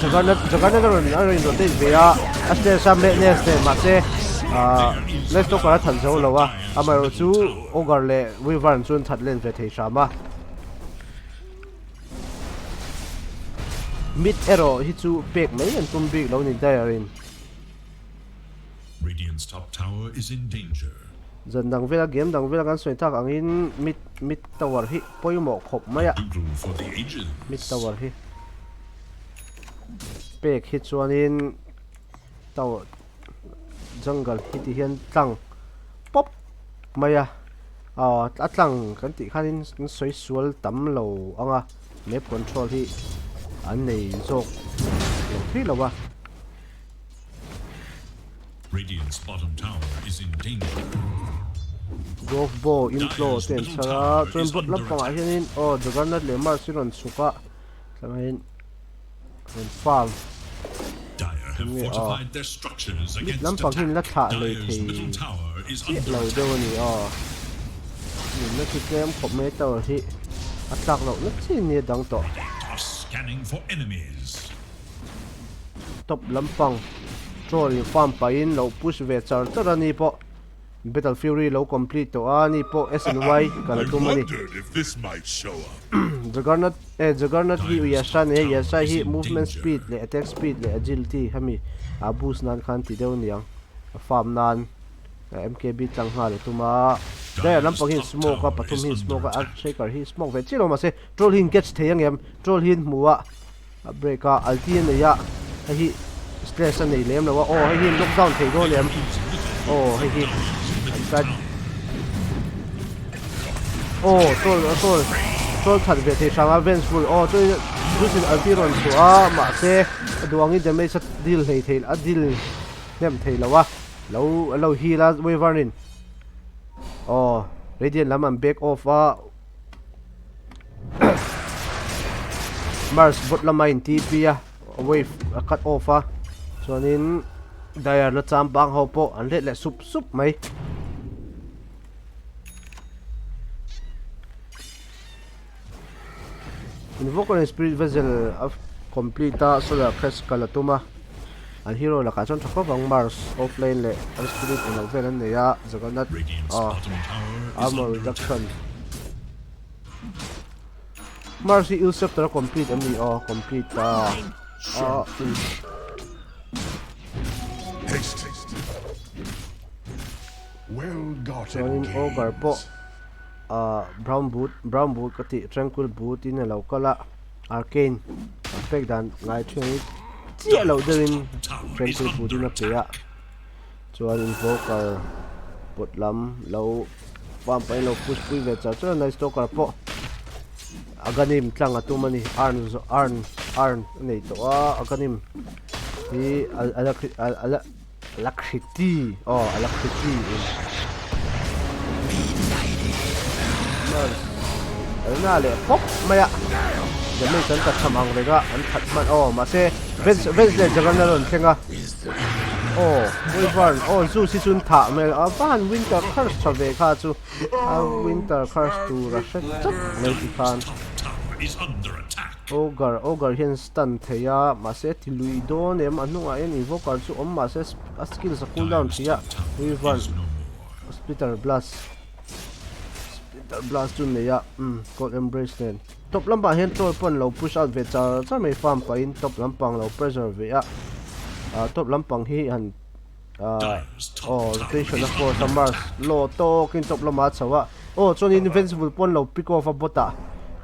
Juggernaut Juggernaut a rawn a rawn rotate ve a a stairs a madness nen mahse ah nice talker a that zo lo a amaherawh chu ogre leh wyvern chu an that len ve thei hram a. Mit erawh hi chu pek mai an tum bik lo ni Dyer in. Radiant's top tower is in danger. Zan dang vela game dang vela kan sawi tak angin mid mid tower hi pawimawh khawp mai a. Doodle for the ages. Mid tower hi pek hi chuanin tower. jungle hi ti hian tlang pawp mai a aw a tlang kan tih khanin an sawi sual tam lo ang a map control hi an nei zawk lo thei lo a. Radiant's bottom tower is in danger. Grove bow intlaw te an chhar a chuan bot lampangah hianin aw Juggernaut leh Mars hi rawn chhuk a tlangin rawn farm Dire have Nge aw fortified their structures mid against lampang hi an la attack. thlah hlei Dire's thei middle tower is chiah under lo deuh attack. a ni aw nunna chu tlem khawp mai tower hi a tlak loh na chin ni a dang tawh. Are scanning for enemies. Top lampang troll in farm pahin lo push ve char char a ni pawh Battle Fury lo complete tawh a ni pawh SNY kal a tum a ni. Juggernaut eh Juggernaut hi Yasha nei a Yasha hi movement speed leh attack speed leh agility hemi a boost nan khan ti deuh aniang a farm nan MKB tlang nghal a tum a Dire lampang hi smoke a pathum hi smoke a Earthshaker hi smoke ve chiah lo mahse troll hi in catch thei angem troll hi in hmu a. A break a ulti a nei a hei hi stress a nei lem lo a aw hei hi an lock down thei dawn em aw hei hi an cut aw troll a troll troll that ve thei hrang a vengeful aw chuan Zeus in ulti rawn chhuah a mahse a duh angin damage a deal hlei thei a deal hnem thei lo a lo a lo heal a Wyvern in aw Radiant lam an back off a. Mars bot lama in TP a wave a cut off a chuanin Dire la cham bang ho pawh an let leh sup sup mai. Invoker and Spirit Vessel a complete a Solar Crest kal a tum a an hero lakah chuan tha khawp ang Mars offlane leh an Spirit englo vel an nei a Juggernaut ah Armor Reduction. Mars hi ill chapter a complete em ni aw complete ta a chuanin ogre pawh ah brown boot brown boot ka tih tranquil boot in alo kal a arcane an pek dan ngai thin hi chiah loh deuhin tranquil boot in a pe a. Chuan invoker pawt lam lo farm pahin lo push pui ve char char a night stalker pawh Aghanim tlang a tum a ni arn zawh arn arn a nei tawh a Aghanim hi alacrity aw alacrity in na leh pawp mai a damage an ta tham ang reng a an that hman aw mahse Venge Venge leh Juggernaut a rawn thleng a. Aw Wyvern aw Zeus hi chu an thah hmel a van Winter Curse tha ve kha chu a Winter Curse tur a hre tlat mai ti khan Ogre Ogre hian stun thei a mahse a ti lui dawn em a hnungah hian Invoker chu awm mahse a skills a cool down thei a Wyvern Splitter Blast Splitter Blast chu nei a umm Cold Embrace nen. Top lampah hian troll pawn lo push out ve char char mai farm pahin top lampang lo pressure ve a ah top lampang hi han ah aw rotation a force a mars law tawkin top lamah a chho a aw chuanin invincible pawn lo pick off a bot ah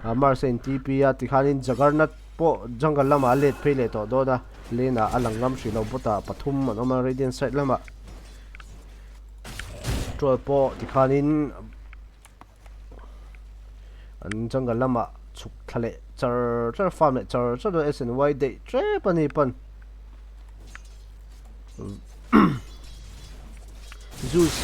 ah mars a in TP a tikhanin juggernaut pawh jungle lamah a let phei leh tawh dawn a lane ah a lang ngam hrih lo bot ah pathum an awm a radiant side lamah troll pawh tikhanin. An jungle lamah chhuk thla leh char char farm leh char char dawn S and Y daih tep a ni pawn Zeus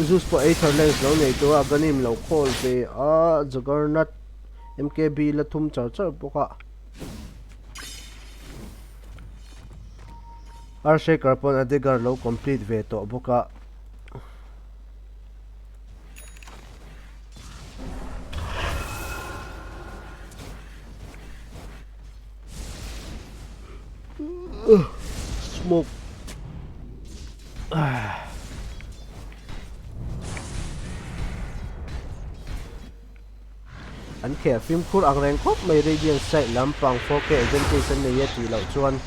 Zeus pawh Aether lens lo nei tur a Aghanim lo khawl ve a Juggernaut M_K_B la thum char char bawk a Earthshaker pawn a dagger lo complete ve tawh bawk a. Smoke. An khel fimkhur ang reng khawp mai Radiant side lampang 4K advantage an nei e tih loh chuan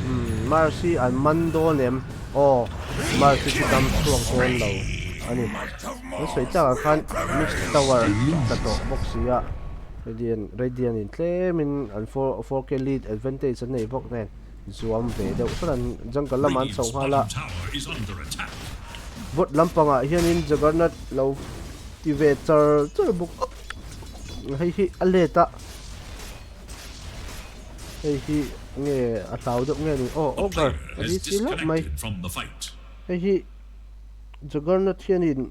Umm Mars hi an man dawn em? Aw Mars hi chu dam chhuak dawn lo a ni. An sawi tak ah khan Mist Tower tla tawh bawk si a. Radiant Radiant in tlemin an 4K lead advantage an nei bawk nen zuam ve deuh hran an jungle lamah an chho nghal a. Bot lampangah hianin Juggernaut lo ti ve char char bawk a, hei hi a let a, hei hi nge a hlau deuh nge ni aw Ogre a ni si hlauh mai, hei hi Juggernaut hianin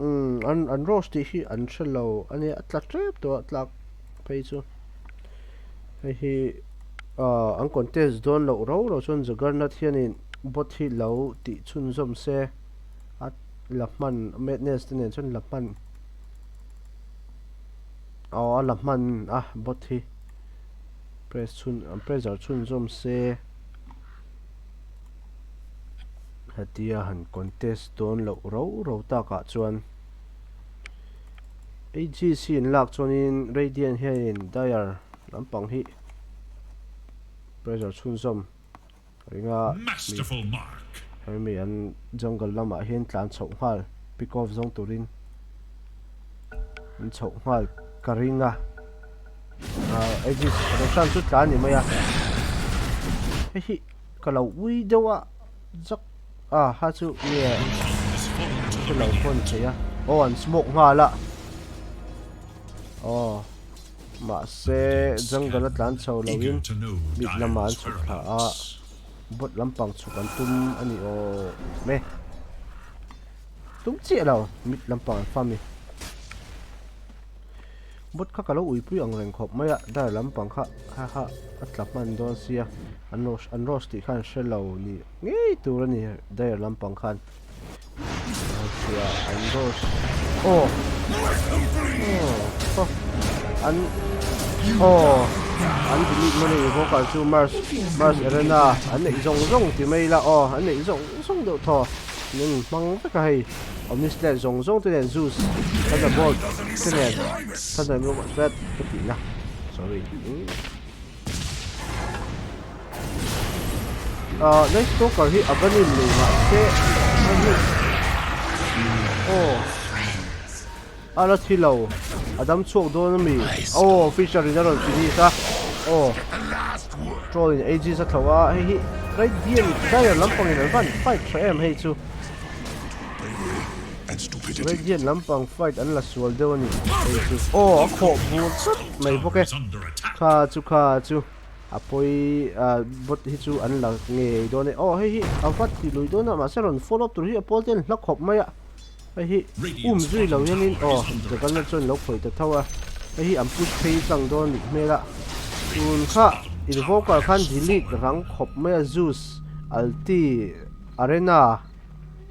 umm an an rose tih hi an hre lo a nia a tla tep tawh a tlak phei chu hei hi ah an contest dawn loh rau rau chuan Juggernaut hianin bot hi lo tih chhunzawm se a la hman madness te nen chuan la hman aw a la hman a bot hi press chhun pressure chhunzawm se hetia han contest dawn loh rau rau takah chuan A_G_C an lak chuanin radiant hianin dire lampang hi pressure chhunzawm. Ringa mi hemi an jungle lamah hian tlan chhoh nghal pick off zawng turin an chhoh nghal ka ring a ah Aegis Roshan chu tlan ni mai a hei hi ka lo ui deuh a zak a ha chu nge hre lo pawh a ni thei a aw an smoke nghal a aw. Mahse, jungle a tlan chho loin mid lamah an chhuk thla a, bot lampang chhuk an tum a ni awm e. Tum chiah lo, mid lampang an fam i. Bot kha ka lo uipui ang reng khawp mai a, dar lampang kha ha ha a tla hman dawn sia, an rose an rose tih khan hre lo ni ngei tur a ni dar lampang khan. An rose aw aw an aw an delete maw nei vocal chu mars mars arena an neih zawng zawng ti mai ila aw an neih zawng zawng deuh thaw nen hmang vek a hei omnisled zawng zawng te nen zeus thunderbolt te nen thunderbolt ka tihna sorry. Ah Night Stalker hi a va nim lui mahse a ni aw a la thi lo a dam chhuak dawn ami aw Fisher in a rawn finish a aw Troll in Aegis a thlo a hei hi Radiant Dire lampang in an van fight tha em hei chu Radiant lampang fight an la sual deuh a ni hei chu aw a khawh bur tlat mai bawk e kha chu kha chu a pawi ah bot hi chu an la ngei dawn e aw hei hi a va ti lui dawn a mahse rawn follow up tur hi a pawl te an hla khawp mai a hei hi um zui lo hianin aw Jagannath chuan lo khawih ta tho a hei hi an push phei tlang dawn a nih hmel a tun kha invoker khan delete rang khawp mai a Zeus Alti Arena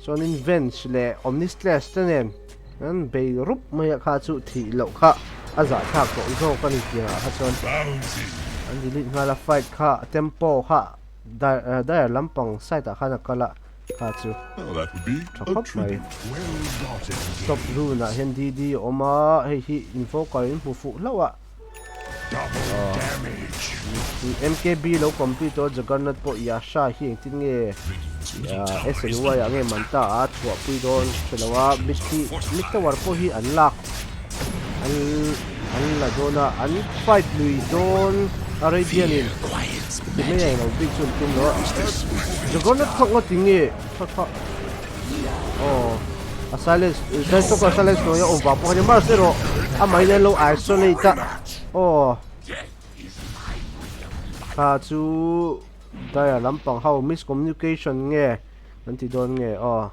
Chuanin Venge leh Omnislash te nen an bei rup mai a kha chu thih loh kha a zahthlak tawh zawk a ni tirah kha chuan an delete nghal a fight kha tempo kha dire lampang side ah khan a kal a kha chu tha khawp mai. Top rune ah hian DD a awm a hei hi invoker in hmu fuh hlauh a. MKB lo complete tawh Juggernaut pawh Yasha hi engtin nge SNY ah nge man ta a chhuahpui dawn hre lo a mid hi mid tower pawh hi an lak an an la dawn a an fight lui dawn a Radiant in ti mai a englo bik chu an tum lo a Juggernaut kha ngawt tinge kha kha Aw a silence Deathstalker silence hnuaia awm vang pawh a ni Mars erawh amah in an lo isolate a aw kha chu Dire lampang ho miscommunication nge an ti dawn nge aw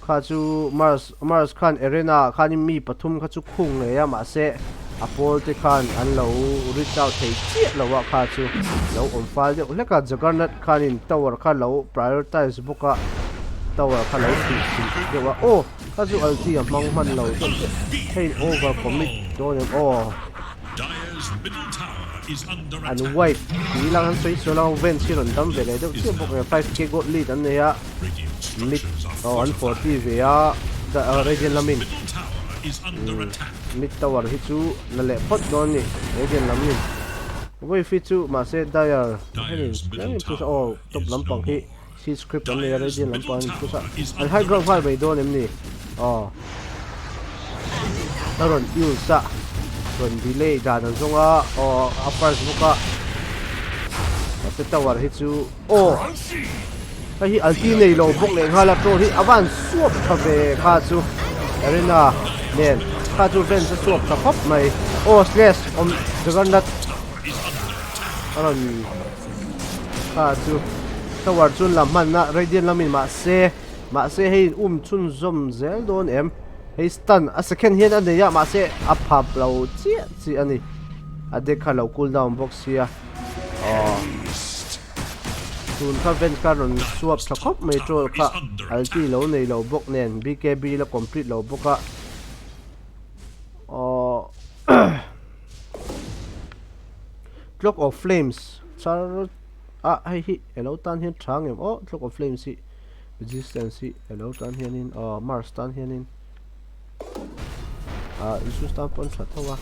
kha chu Mars Mars khan arena ah khanin mi pathum kha chu khung ngei a mahse a pawl te khan an lo reach out thei chiah lo a kha chu lo awm fal deuh hlek a Juggernaut khanin tower kha lo prioritize bawk a tower kha lo tih chilh deuh a aw kha chu ulti a hmang hman lo deuh deuh hei over commit dawn em aw an wipe tih lang an sawi sual ang vents hi rawn dam ve leh deuh chiah bawk e 5k gold lead an nei a mid aw an 40 ve a radiant lamin mid tower hi chu la leh phawt dawn a ni radiant lamin wave hi chu mahse dire henin tlem in push a aw top lampang hi sea script an nei a radiant lampang an push a an high ground nghal mai dawn em ni aw a rawn use a. Rawn delay dan an zawng a, aw a first bawk a. Mahse tower hi chu aw hei hi ulti nei lo bawk leh nghal a troll hi a van suap tha ve kha chu Arena nen kha chu Vance a suap tha khawp mai. Aw slash awm Juggernaut a rawn kha chu tower chu la hman a Radiant lamin mahse mahse hei um chhunzawm zel dawn em. Hei stun a second hian a nei a mahse a phap lo chiah chiah a ni. A deck kha lo cool down bawk sia. Aww. Tun kha vent kha rawn swap tha khawp mai troll kha ulti lo nei lo bawk nen BKB la complete lo bawk a. Aww. Clock of Flames char a hei hi elo tan hian tha ngem aw Clock of Flames hi. Resistance hi elo tan hianin aw Mars tan hianin ah Zeus tan pawn tha tho a.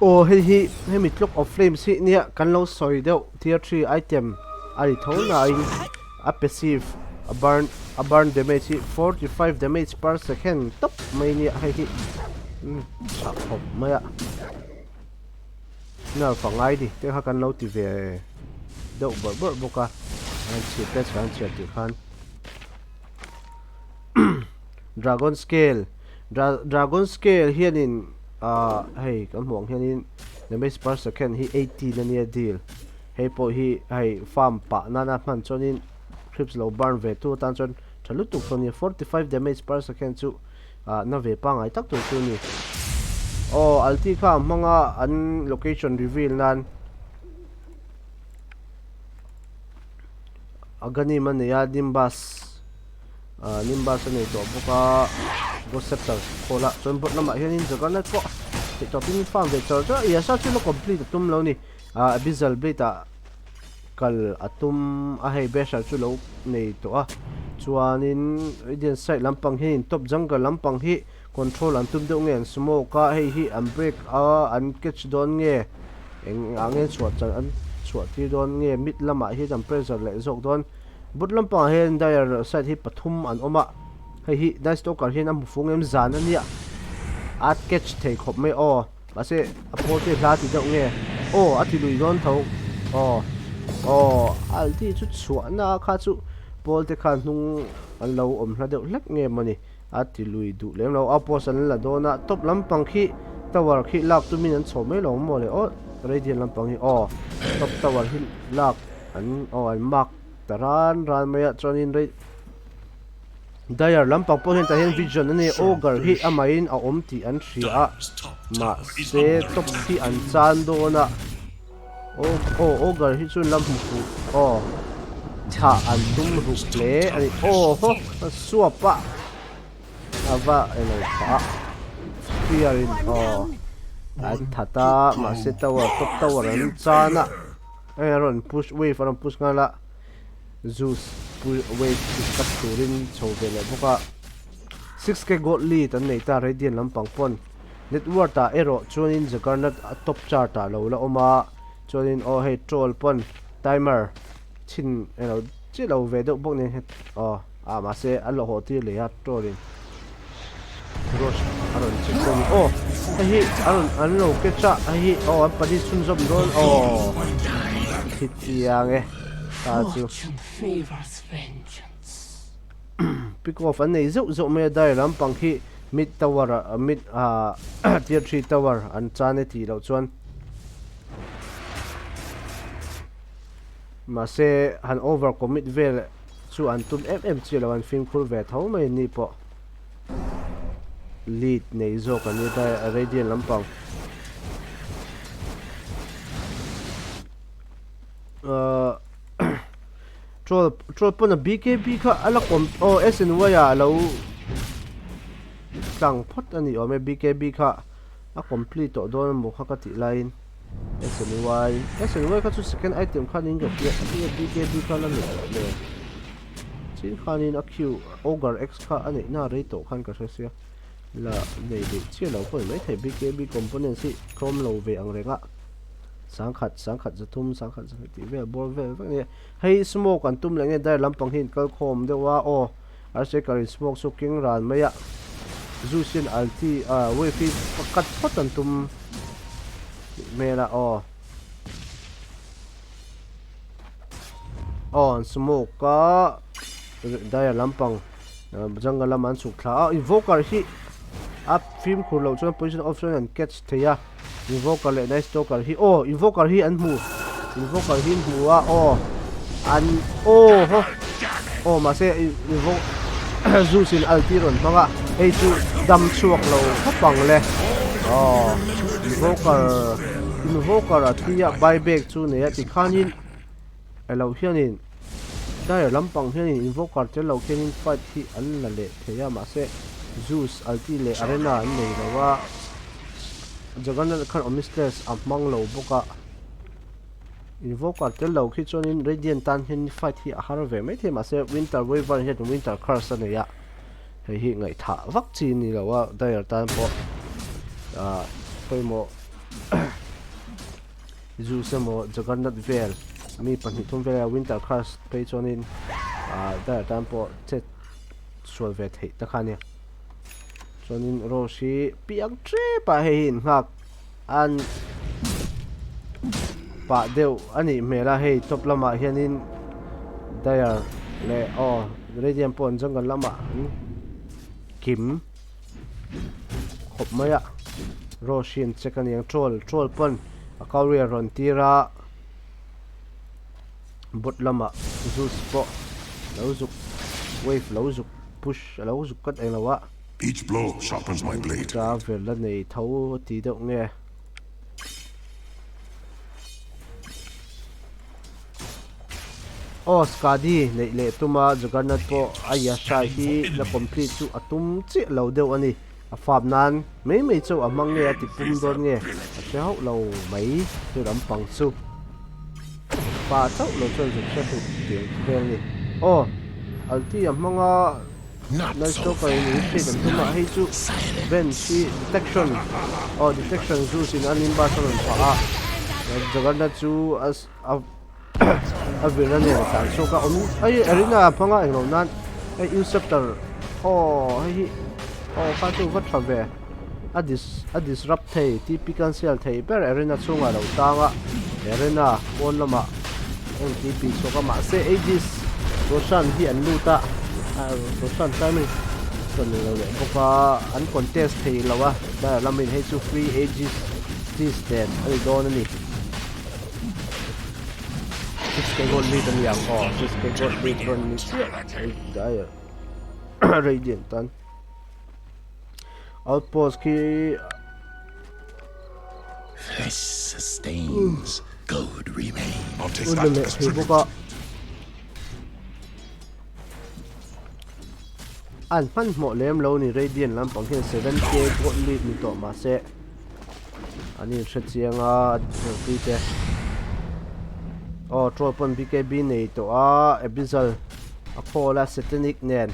Aw hei hi hemi Clock of Flames hi nia kan lo sawi deuh tier 3 item a ni tho nain a passive a burn a burn damage hi 45 damage per second tawp mai nia hei hi umm tha khawp mai a nerf a ngai ni te kha kan lo ti ve deuh bawrh bawrh bawk a an chhiat te chhan chhiat tih khan dragon scale dragon scale hianin ah hei kan hmuh ang hianin damage per second hi 18 ania deal. Hei pawh hi hei farm pah nana hman chuanin creeps lo burn ve tu atan chuan tha lutuk chu a ni. 45 damage per second chu ah na ve pangngai tak tur chu a ni. Aw ulti kha a hmang a an location reveal nan Aghanim a nei a Nimbus ah Nimbus a nei tawh bawk a Ghost Scepter khawl a chuan bot lamah hianin Juggernaut pawh theihtawpin farm ve char char a Yasha chu la complete a tum lo a ni. Ah Abyssal Blade ah kal a tum a hei Basher chu lo nei tawh a chuanin Radiant side lampang hianin top jungle lampang hi control an tum deuh nge an smoke a hei hi an break a an catch dawn nge eng ah nge chhuah chan an chhuah tir dawn nge mid lamah hian an pressure leh zawk dawn but lampangah hian dire side hi pathum an awm a hei hi Night Stalker hian a hmu fung em zan a nia a catch thei khawp mai aw. Mahse a pawl te hla ti deuh nge aw a ti lui dawn tho aw aw alti chu chhuahna kha chu pawl te khan hnung an lo awm hla deuh hlek nge mawni a ti lui duh lem lo a post an la dawn a top lampang khi tower khi lak tumin an chho mai lo maw le aw radiant lampang hi aw top tower hi lak an aw an mark ta ran ran mai a chuanin rei Dire lampang pawh hian tah hian vision a ni ogre hi amahin a awm tih an hria a mahse top hi an chan dawn a aw ogre hi chuan lam hmu fuh aw thah an tum ruk hle a ni aw haw a suap a a va elo phah a spear in aw an that a mahse tower top tower an chan a hei a rawn push wave a rawn push nghal a. Zeus pui wave pick up turin chho ve leh bawk a, 6k gold lead an nei ta Radiant lampang pawn networth ah erawh chuanin Juggernaut a top chart ah lo la awm a, chuanin aw hei troll pawn timer chhin elo chiah lo ve deuh bawk nen aw ah mahse a la haw tir leh a troll in Rush a rawn che dawn a ni aw hei hi a rawn an lo catch a hei hi aw an pahnih chhunzawm dawn aw khitiang e ta chu pick off an nei zeuh zeuh mai a dai lampang khi mid tower ah mid ah tier 3 tower an chan e tih loh chuan mahse han over commit vel chu an tum em em chiah lo an fimkhur ve tho mai ni pawh lead nei zawk an ni ta radiant lampang ahh troll troll pawn a bkb kha a la kawm aw SNY ah alo tlang phawt a ni awm e bkb kha a complete tawh dawn emaw kha ka tih laiin SNY SNY kha chu second item khan in ka hria a BKB kha la nei tawh le chin khanin a Q Ogre X kha a neih na rei tawh khan ka hre sia la nei leh chiah lo pawh ni maithei BKB components hi tlawm lo ve ang reng a. Sangkhat, sangkhat zathum, sangkhat zahnih tih vel bawr vel vek a ni. Hei smoke an tum leh nge dar lampang hi an kal khawm deuh a aw Earthshaker in smoke chu keng ran mai a Zeus hian ulti ah wave hi cut phawt an tum tih hmel a aw Aw an smoke a dire lampang jungle lama an chhuk thla a invoker hi a fimkhur loh chuan position off chuan an catch thei a. Invoker leh Night Stalker hi aw Invoker hi an hmu Invoker hi an hmu a aw an aw haw aw mahse Invo Zeus in ulti rawn hmang a hei chu dam chhuak lo khawp ang le aw Invoker Invoker a thi a buyback chu nei a tikhanin elo hianin Dire lampang hianin Invoker tel lo khianin fight hi an la leh thei a mahse Zeus ulti leh Arena an nei lo a. Juggernaut khan Omnislash a hmang lo bawk a, Invoker tel lo khi chuanin Radiant tan hian fight hi a har ve maithei mahse Winter Wyvern hian Winter Curse a nei a, hei hi ngaihthah vak chi a ni lo a Dire tan pawh ah pawimawh Zeus emaw Juggernaut vel mi pahnih thum vela Winter Curse phei chuanin ah Dire tan pawh chet sual ve theih ta kha a nia. Chuanin rose hi piang tep ah hei hi innghak an pah deuh a nih hmel a hei top lamah hianin dire leh aw radiant pawh an jungle lamah an kim khawp mai a rose hi an check a niang troll troll pawn a courier rawn tir a bot lamah zeus pawh lo zuk wave lo zuk push a lo zuk kat englo a. Each blow sharpens my blade. Travel a nei tho ti deuh nge. Aw Skadi neih leh tuma Juggernaut pawh a Yasha hi la complete chu a tum chiah lo deuh a ni. A fap nan mai mai chauh a hmang nge a ti pum dawn nge a hre hauh lo mai chu lampang chu. Pa chauh lo chuan zuk hre hrut tiang chu vel a ni. Aw Alti a hmang a Night Stalker in in hriat an tum a hei chu bench hi detection aw detection Zeus in a nimbus a rawn phah a Juggernaut chu a a virna nen a tlan chhuak a awm hei arena a hmang a englo nan hei inceptor aw hei hi aw kha chu va tha ve a dis a disrupt thei tp cancel thei ber arena chhungah lo tang a arena pawn lamah eng tp chhuak a mahse aegis roshan hi an lut a roshan timing chuan ni lo leh bawk a an contest thei lo a lamin hei chu free aegis nen a ni dawn a ni. 6k gold lead a ni ang aw 6k gold lead rawn ni chiah dire radiant tan outpost khi Flesh sustains, gold remains. I'll take un that leh as thei tribute. bawk a an hmanhmawh lem lo ni radiant lampang hian 7k gold lead ni tawh mahse An inhre chiang a zirtui te. Aw troll pawn BKB nei tawh a Abyssal a call a satanic nen.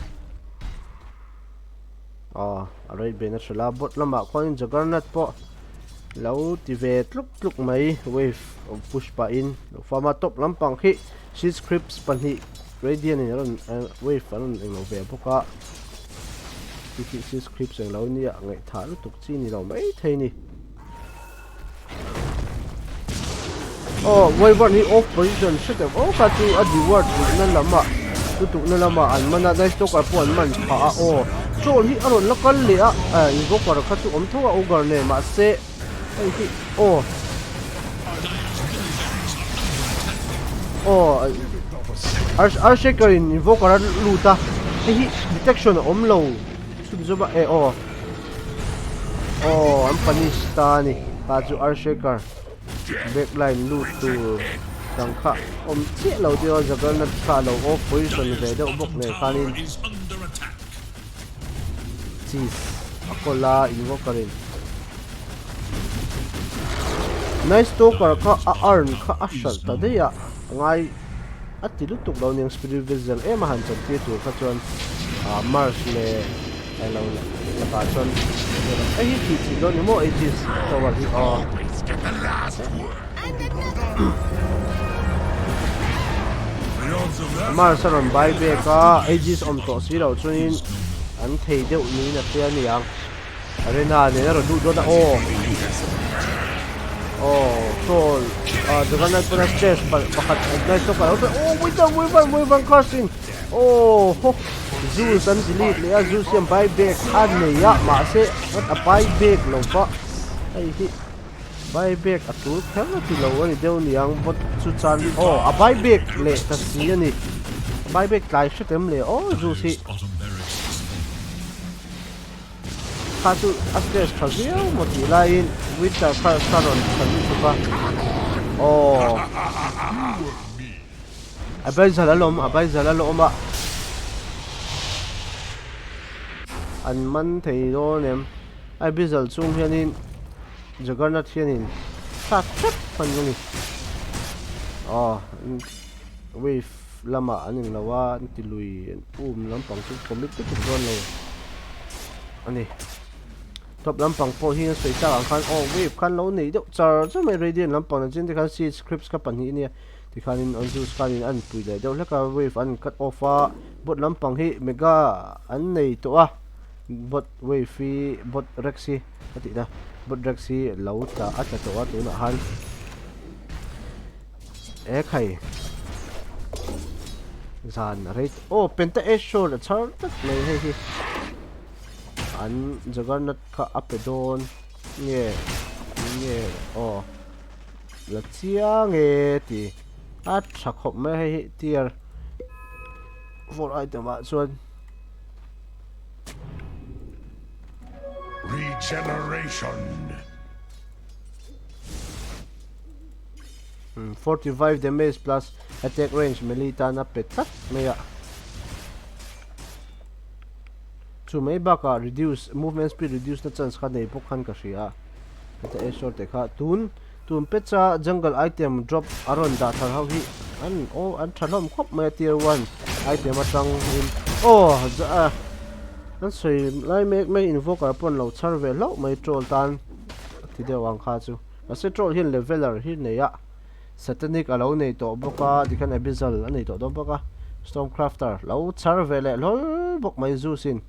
Aw a rate ben a hrilh a bot lamah khuanin Juggernaut pawh lo ti ve tluk tluk mai wave push pahin lo farm a top lampang khi siege creeps pahnih Radiant in a rawn wave an rawn englo ve bawk a khi khi siege creeps englo nia ngaihthah lutuk chi ni lo mai thei ni. Aw Wyvern hi off position hre teuh aw kha chu a deward duhna lamah lutukna lamah an man a Night Stalker pawh an man phah a aw troll hi a rawn la kal leh a eh Invoker kha chu awm tho a Ogre nen mahse hei hi aw aw Earthshaker in Invoker a lut a hei hi detection a awm lo chhunzawm a eh aw. Aw an punish ta a ni ta chu Earthshaker backline lut tur dang kha awm chiah lo deuh a Juggernaut kha a lo off position ve deuh bawk nen khanin cheese a kawl a invoker in Night Stalker kha a earn kha a hralh ta daih a a ngai a ti lutuk lo aniang Spirit Vessel em a han chantir tur kha chuan ah Mars leh Hello lakah chuan hei hi thih chih dawn ni maw Aegis tower hi aw. Mars a rawn bai bek a, Aegis awm tawh si loh chuanin an thei deuh niin a hria a ni ang. Arena nen a rawn lut dawn a, aw aw troll ah Juggernaut pawn a stress pakhat ignite tawk a lo pe aw Winter Wyvern Wyvern Curse-in aw ho Zeus an delete leh a Zeus hian buy back a nei a mahse a buy back lo va hei hi buy back a tul kher a ti lo a ni deuh niang bot chu chan aw a buy back leh ta si a ni buy back tlai hret em le aw Zeus hi. Kha chu a stress tha viau maw tih laiin winter curse kha rawn tha lutuk a. Aww. A baizal a lawm, a baizal a lawm a. An man thei dawn em? Ai bizal chung hianin Juggernaut hianin thlak hrep hman a ni. Aww wave lamah an englo a, an ti lui an um lampang chu commit lutuk dawn lo a ni. Top lampang pawh hi an sawi tak ang khan aw wave khan lo nei deuh char char mai radiant lampang na chin te khan siege creeps kha pahnih a nia tikhanin an zeus khanin an pui leh deuh hlek a wave an cut off a bot lampang hi mega an nei tawh a bot wave hi bot rex hi a tihna bot rex hi lo tla a tla tawh a tunah khan. E khai zan a rei aw penta e short a chhar tlat mai hei hi an Juggernaut kha a pe dawn nge nge aw la chiang e ti a tha khawp mai hei hi tier 4 item ah chuan. Regeneration. 45 damage plus attack range melee tan a pe tlat mai a. Chu mai bakah reduce movement speed reduce na chance kha nei bawk khan ka hria a. Heta e short te kha tun tun pecha jungle item drop a rawn dah thar ho hi an aw an tha hlawm khawp mai a tier 1 item atang in aw an sawi lai mek mek invoker pawn lo chhar ve hlauh mai troll tan ti deuh ang kha chu. Mahse troll hian leveler hi nei a, satanic a lo nei tawh bawk a, tikhian abyssal a nei tawh dawn bawk a, stormcrafter lo chhar ve leh hlawl bawk mai Zeus in.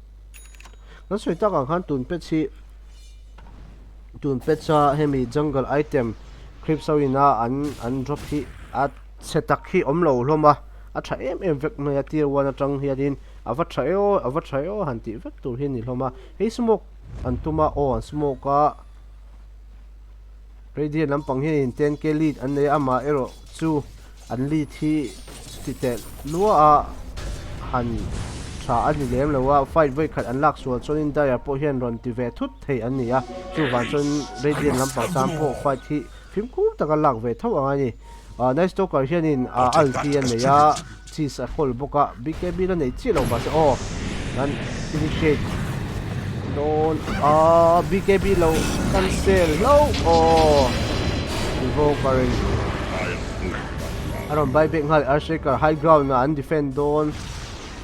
Kan sawi tak ang khan tun patch hi tun patch a hemi jungle item creeps ho ina an an drop hi a chhe tak hi awm lo hlawm a, a tha em em vek mai a tier one atang hianin a va tha e aw a va tha e aw han tih vek tur hi a ni hlawm a, hei smoke an tum a aw an smoke a. Radiant lampang hianin 10k lead an nei a, amah erawh chu an lead hi chuti teh lua a han tha a ni lem lo a, fight vawi khat an lak sual chuanin Dire pawh hian rawn ti ve thut thei an ni a, chuvang chuan Radiant lampang tan pawh fight hi fimkhur taka lak ve tho ang a ni. Night Stalker hianin ulti a nei a, cheese a hawl bawk a, BKB la nei chiah lo mahse aw an initiate dawn a, BKB lo cancel hlauh aw Invoker in a rawn buy back nghal Earthshaker high ground ah an defend dawn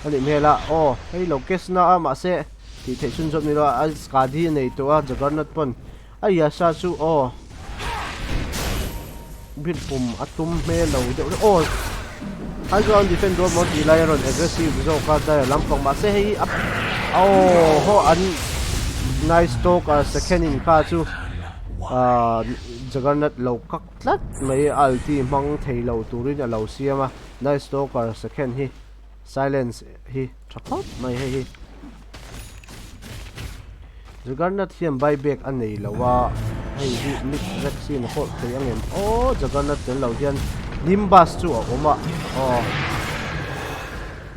a nih hmel a, aw hei lo case na a mahse tih theih chhun zawk ni lo a, Skadi a nei tawh a Juggernaut pawn A Yasha chu aw Build pum a tum hmel lo deuh deuh aw High ground defend dawn maw tih lai a rawn aggressive zawk a dire lampang mahse hei hi a aw haw an nice talk a second in kha chu ah Juggernaut lo kak tlat mai a ulti hmang thei lo turin a lo siam a nice talker second hi silence hi tha khawp mai hei hi. Juggernaut hian buyback a nei lo a, hei hi mid vaccine a hawlh thei ang em aw Juggernaut tel lo hian Nimbus chu a awm a aw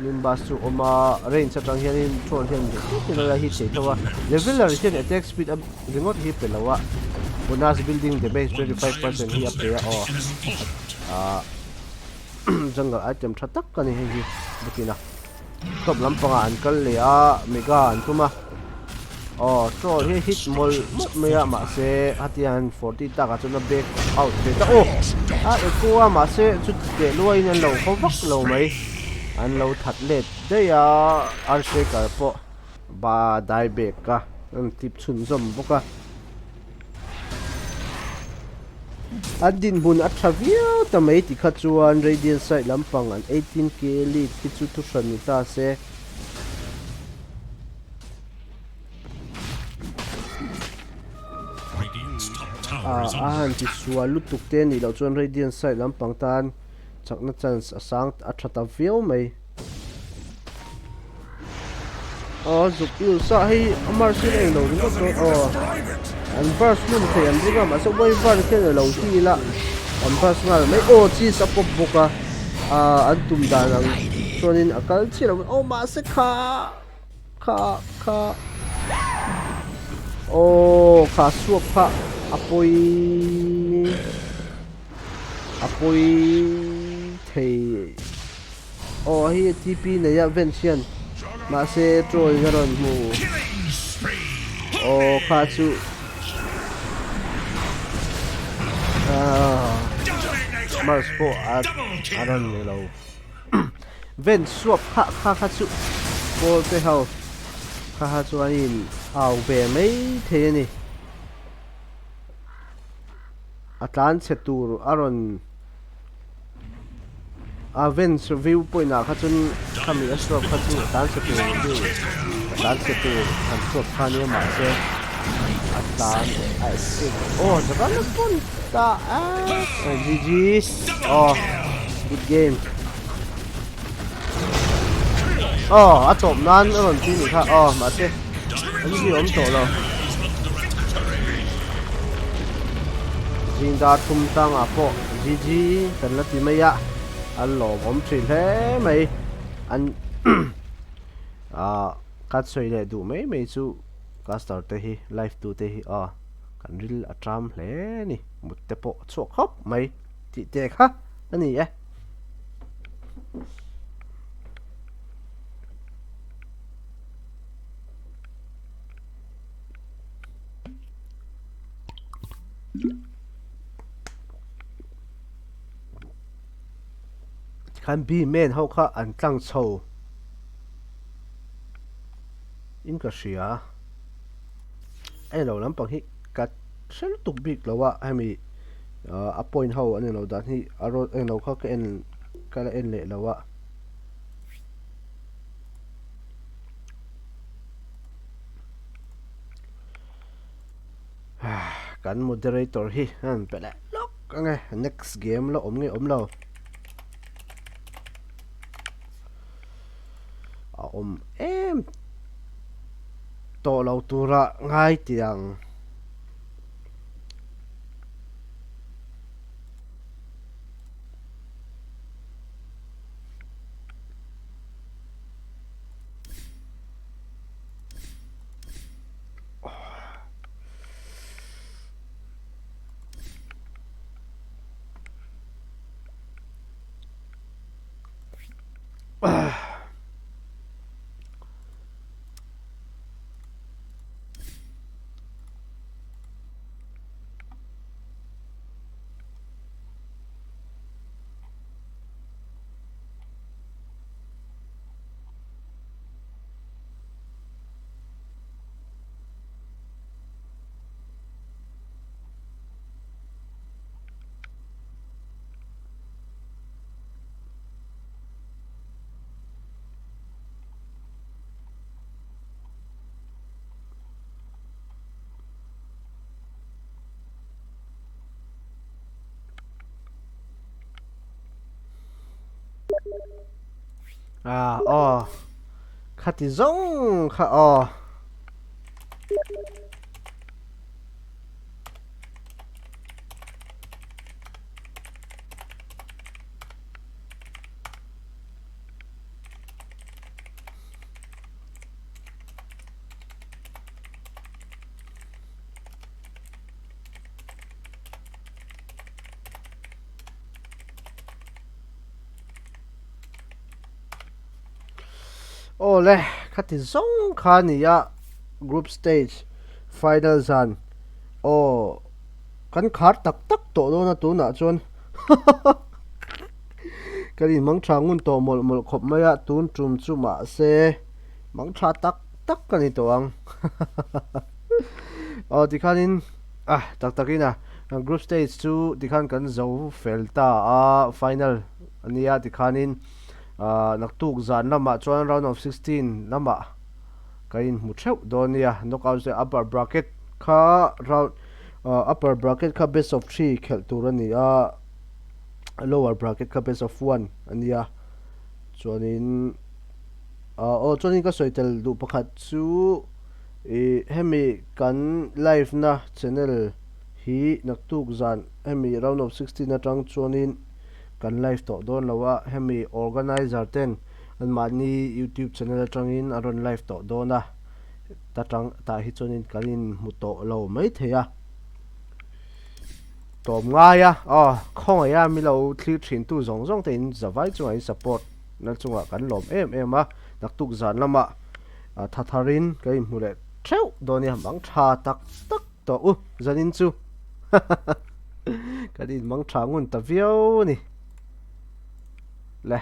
Nimbus chu awm a range atang hianin troll hian duh a hit thei tho a leveler hian attack speed a ringawt hi pe lo a bonus building damage 25% hi a pe a aw ah jungle item tha tak a ni hei hi bawkin a. Top lampangah an kal leh a, mega an tum a. Aw, troll hi hit mawlh mawlh mai a, mahse hetiang 40 takah chuan a back out ve ta. Aw, a echo a, mahse chuti teh luaiin an lo haw vak lo mai. An lo that let daih a, Earthshaker pawh ba dai bek a, an tip chhunzawm bawk a. An dinhmun a tha viau ta mai ti kha chuan Radiant side lampang an 18k lead khi chu thuhran ni ta se. A han ti sual lutuk te nih loh chuan Radiant side lampang tan chakna chance a sang a tha ta viau mai. Aw zuk use a hei a Mars hi a englo ringawt dawn aw an burst hmun thei an ring a mahse Wyvern khian alo heal a an burst nghal mai aw cheese a pawp bawk a ah an tum dan ang chuanin a kal chiah lo aw mahse kha kha kha aw kha suak kha a pawi a pawi thei. Aw hei TP nei a vent hian mahse Troy in a rawn hmu aw kha chu ah Mars pawh a a rawn ni lo vent suap kha kha kha chu pawl te ho kha kha chu an in au ve mai thei a ni a tlan chhe tur a rawn. A vents view point ah kha chuan khami a chhuak kha chu a tlan chhe tur view a tlan chhe tur han chhuak kha nia mahse a tlan a escape aw Jagan a pawn ta a GG aw good game aw a tawp nan a rawn ti nih kha aw mahse an zui awm tawh lo. Zingdar thum tlangah pawh GG kan la ti mai a, an lawmawm thin hle mai. An ah ka sawi leh duh mai mai chu caster te hi live tu te hi aw kan ril a tram hle a ni mut te pawh a chhuak khawp mai tih te kha a ni e. Khan B men ho kha an tlang chho in ka hria a ilo lampang hi ka hre lutuk bik lo a hemi a point ho an ilo dan hi a rawn englo kha ka en ka la en leh lo a. Kan moderator hi an pe leh lawk ang e next game la awm nge awm lo a awm em tawh lo tura ngai tiang. À aw khati zawng kha aw. Aw le, khati zawng kha a ni a, group stage final zan aw kan khar tak tak tawh dawn a tunah chuan kan inmang tha ngun tawh mawlh mawlh khawp mai a, tun tum chu mahse mang tha tak tak ka ni tawh ang aw tikhanin ah tak takin a. Group stage chu tikhan kan zo fel ta a, final a nia tikhanin naktuk zan lamah chuan round of 16 lamah kan inhmu theuh dawn nia. Knockout stage upper bracket kha round upper bracket kha best of 3 khelh tur a ni a, lower bracket kha best of 1 a nia. Chuanin aw chuanin ka sawi tel duh pakhat chu ih hemi kan live na channel hi naktuk zan hemi round of 16 atang chuanin kan live tawh dawn lo a, hemi organizer ten anmahni youtube channel atangin an rawn live tawh dawn a, ta tang tah hi chuanin kan inhmu tawh lo maithei a. Tawm ngai a, aw khawngaih a milo thlir thin tu zawng zawng te in zavai chungah in support na chungah kan lawm em em a, naktuk zan lamah tha tharin kan inhmu leh theuh dawn nia mang tha tak tak tawh u zanin chu kan inmang tha ngun ta viau a ni le.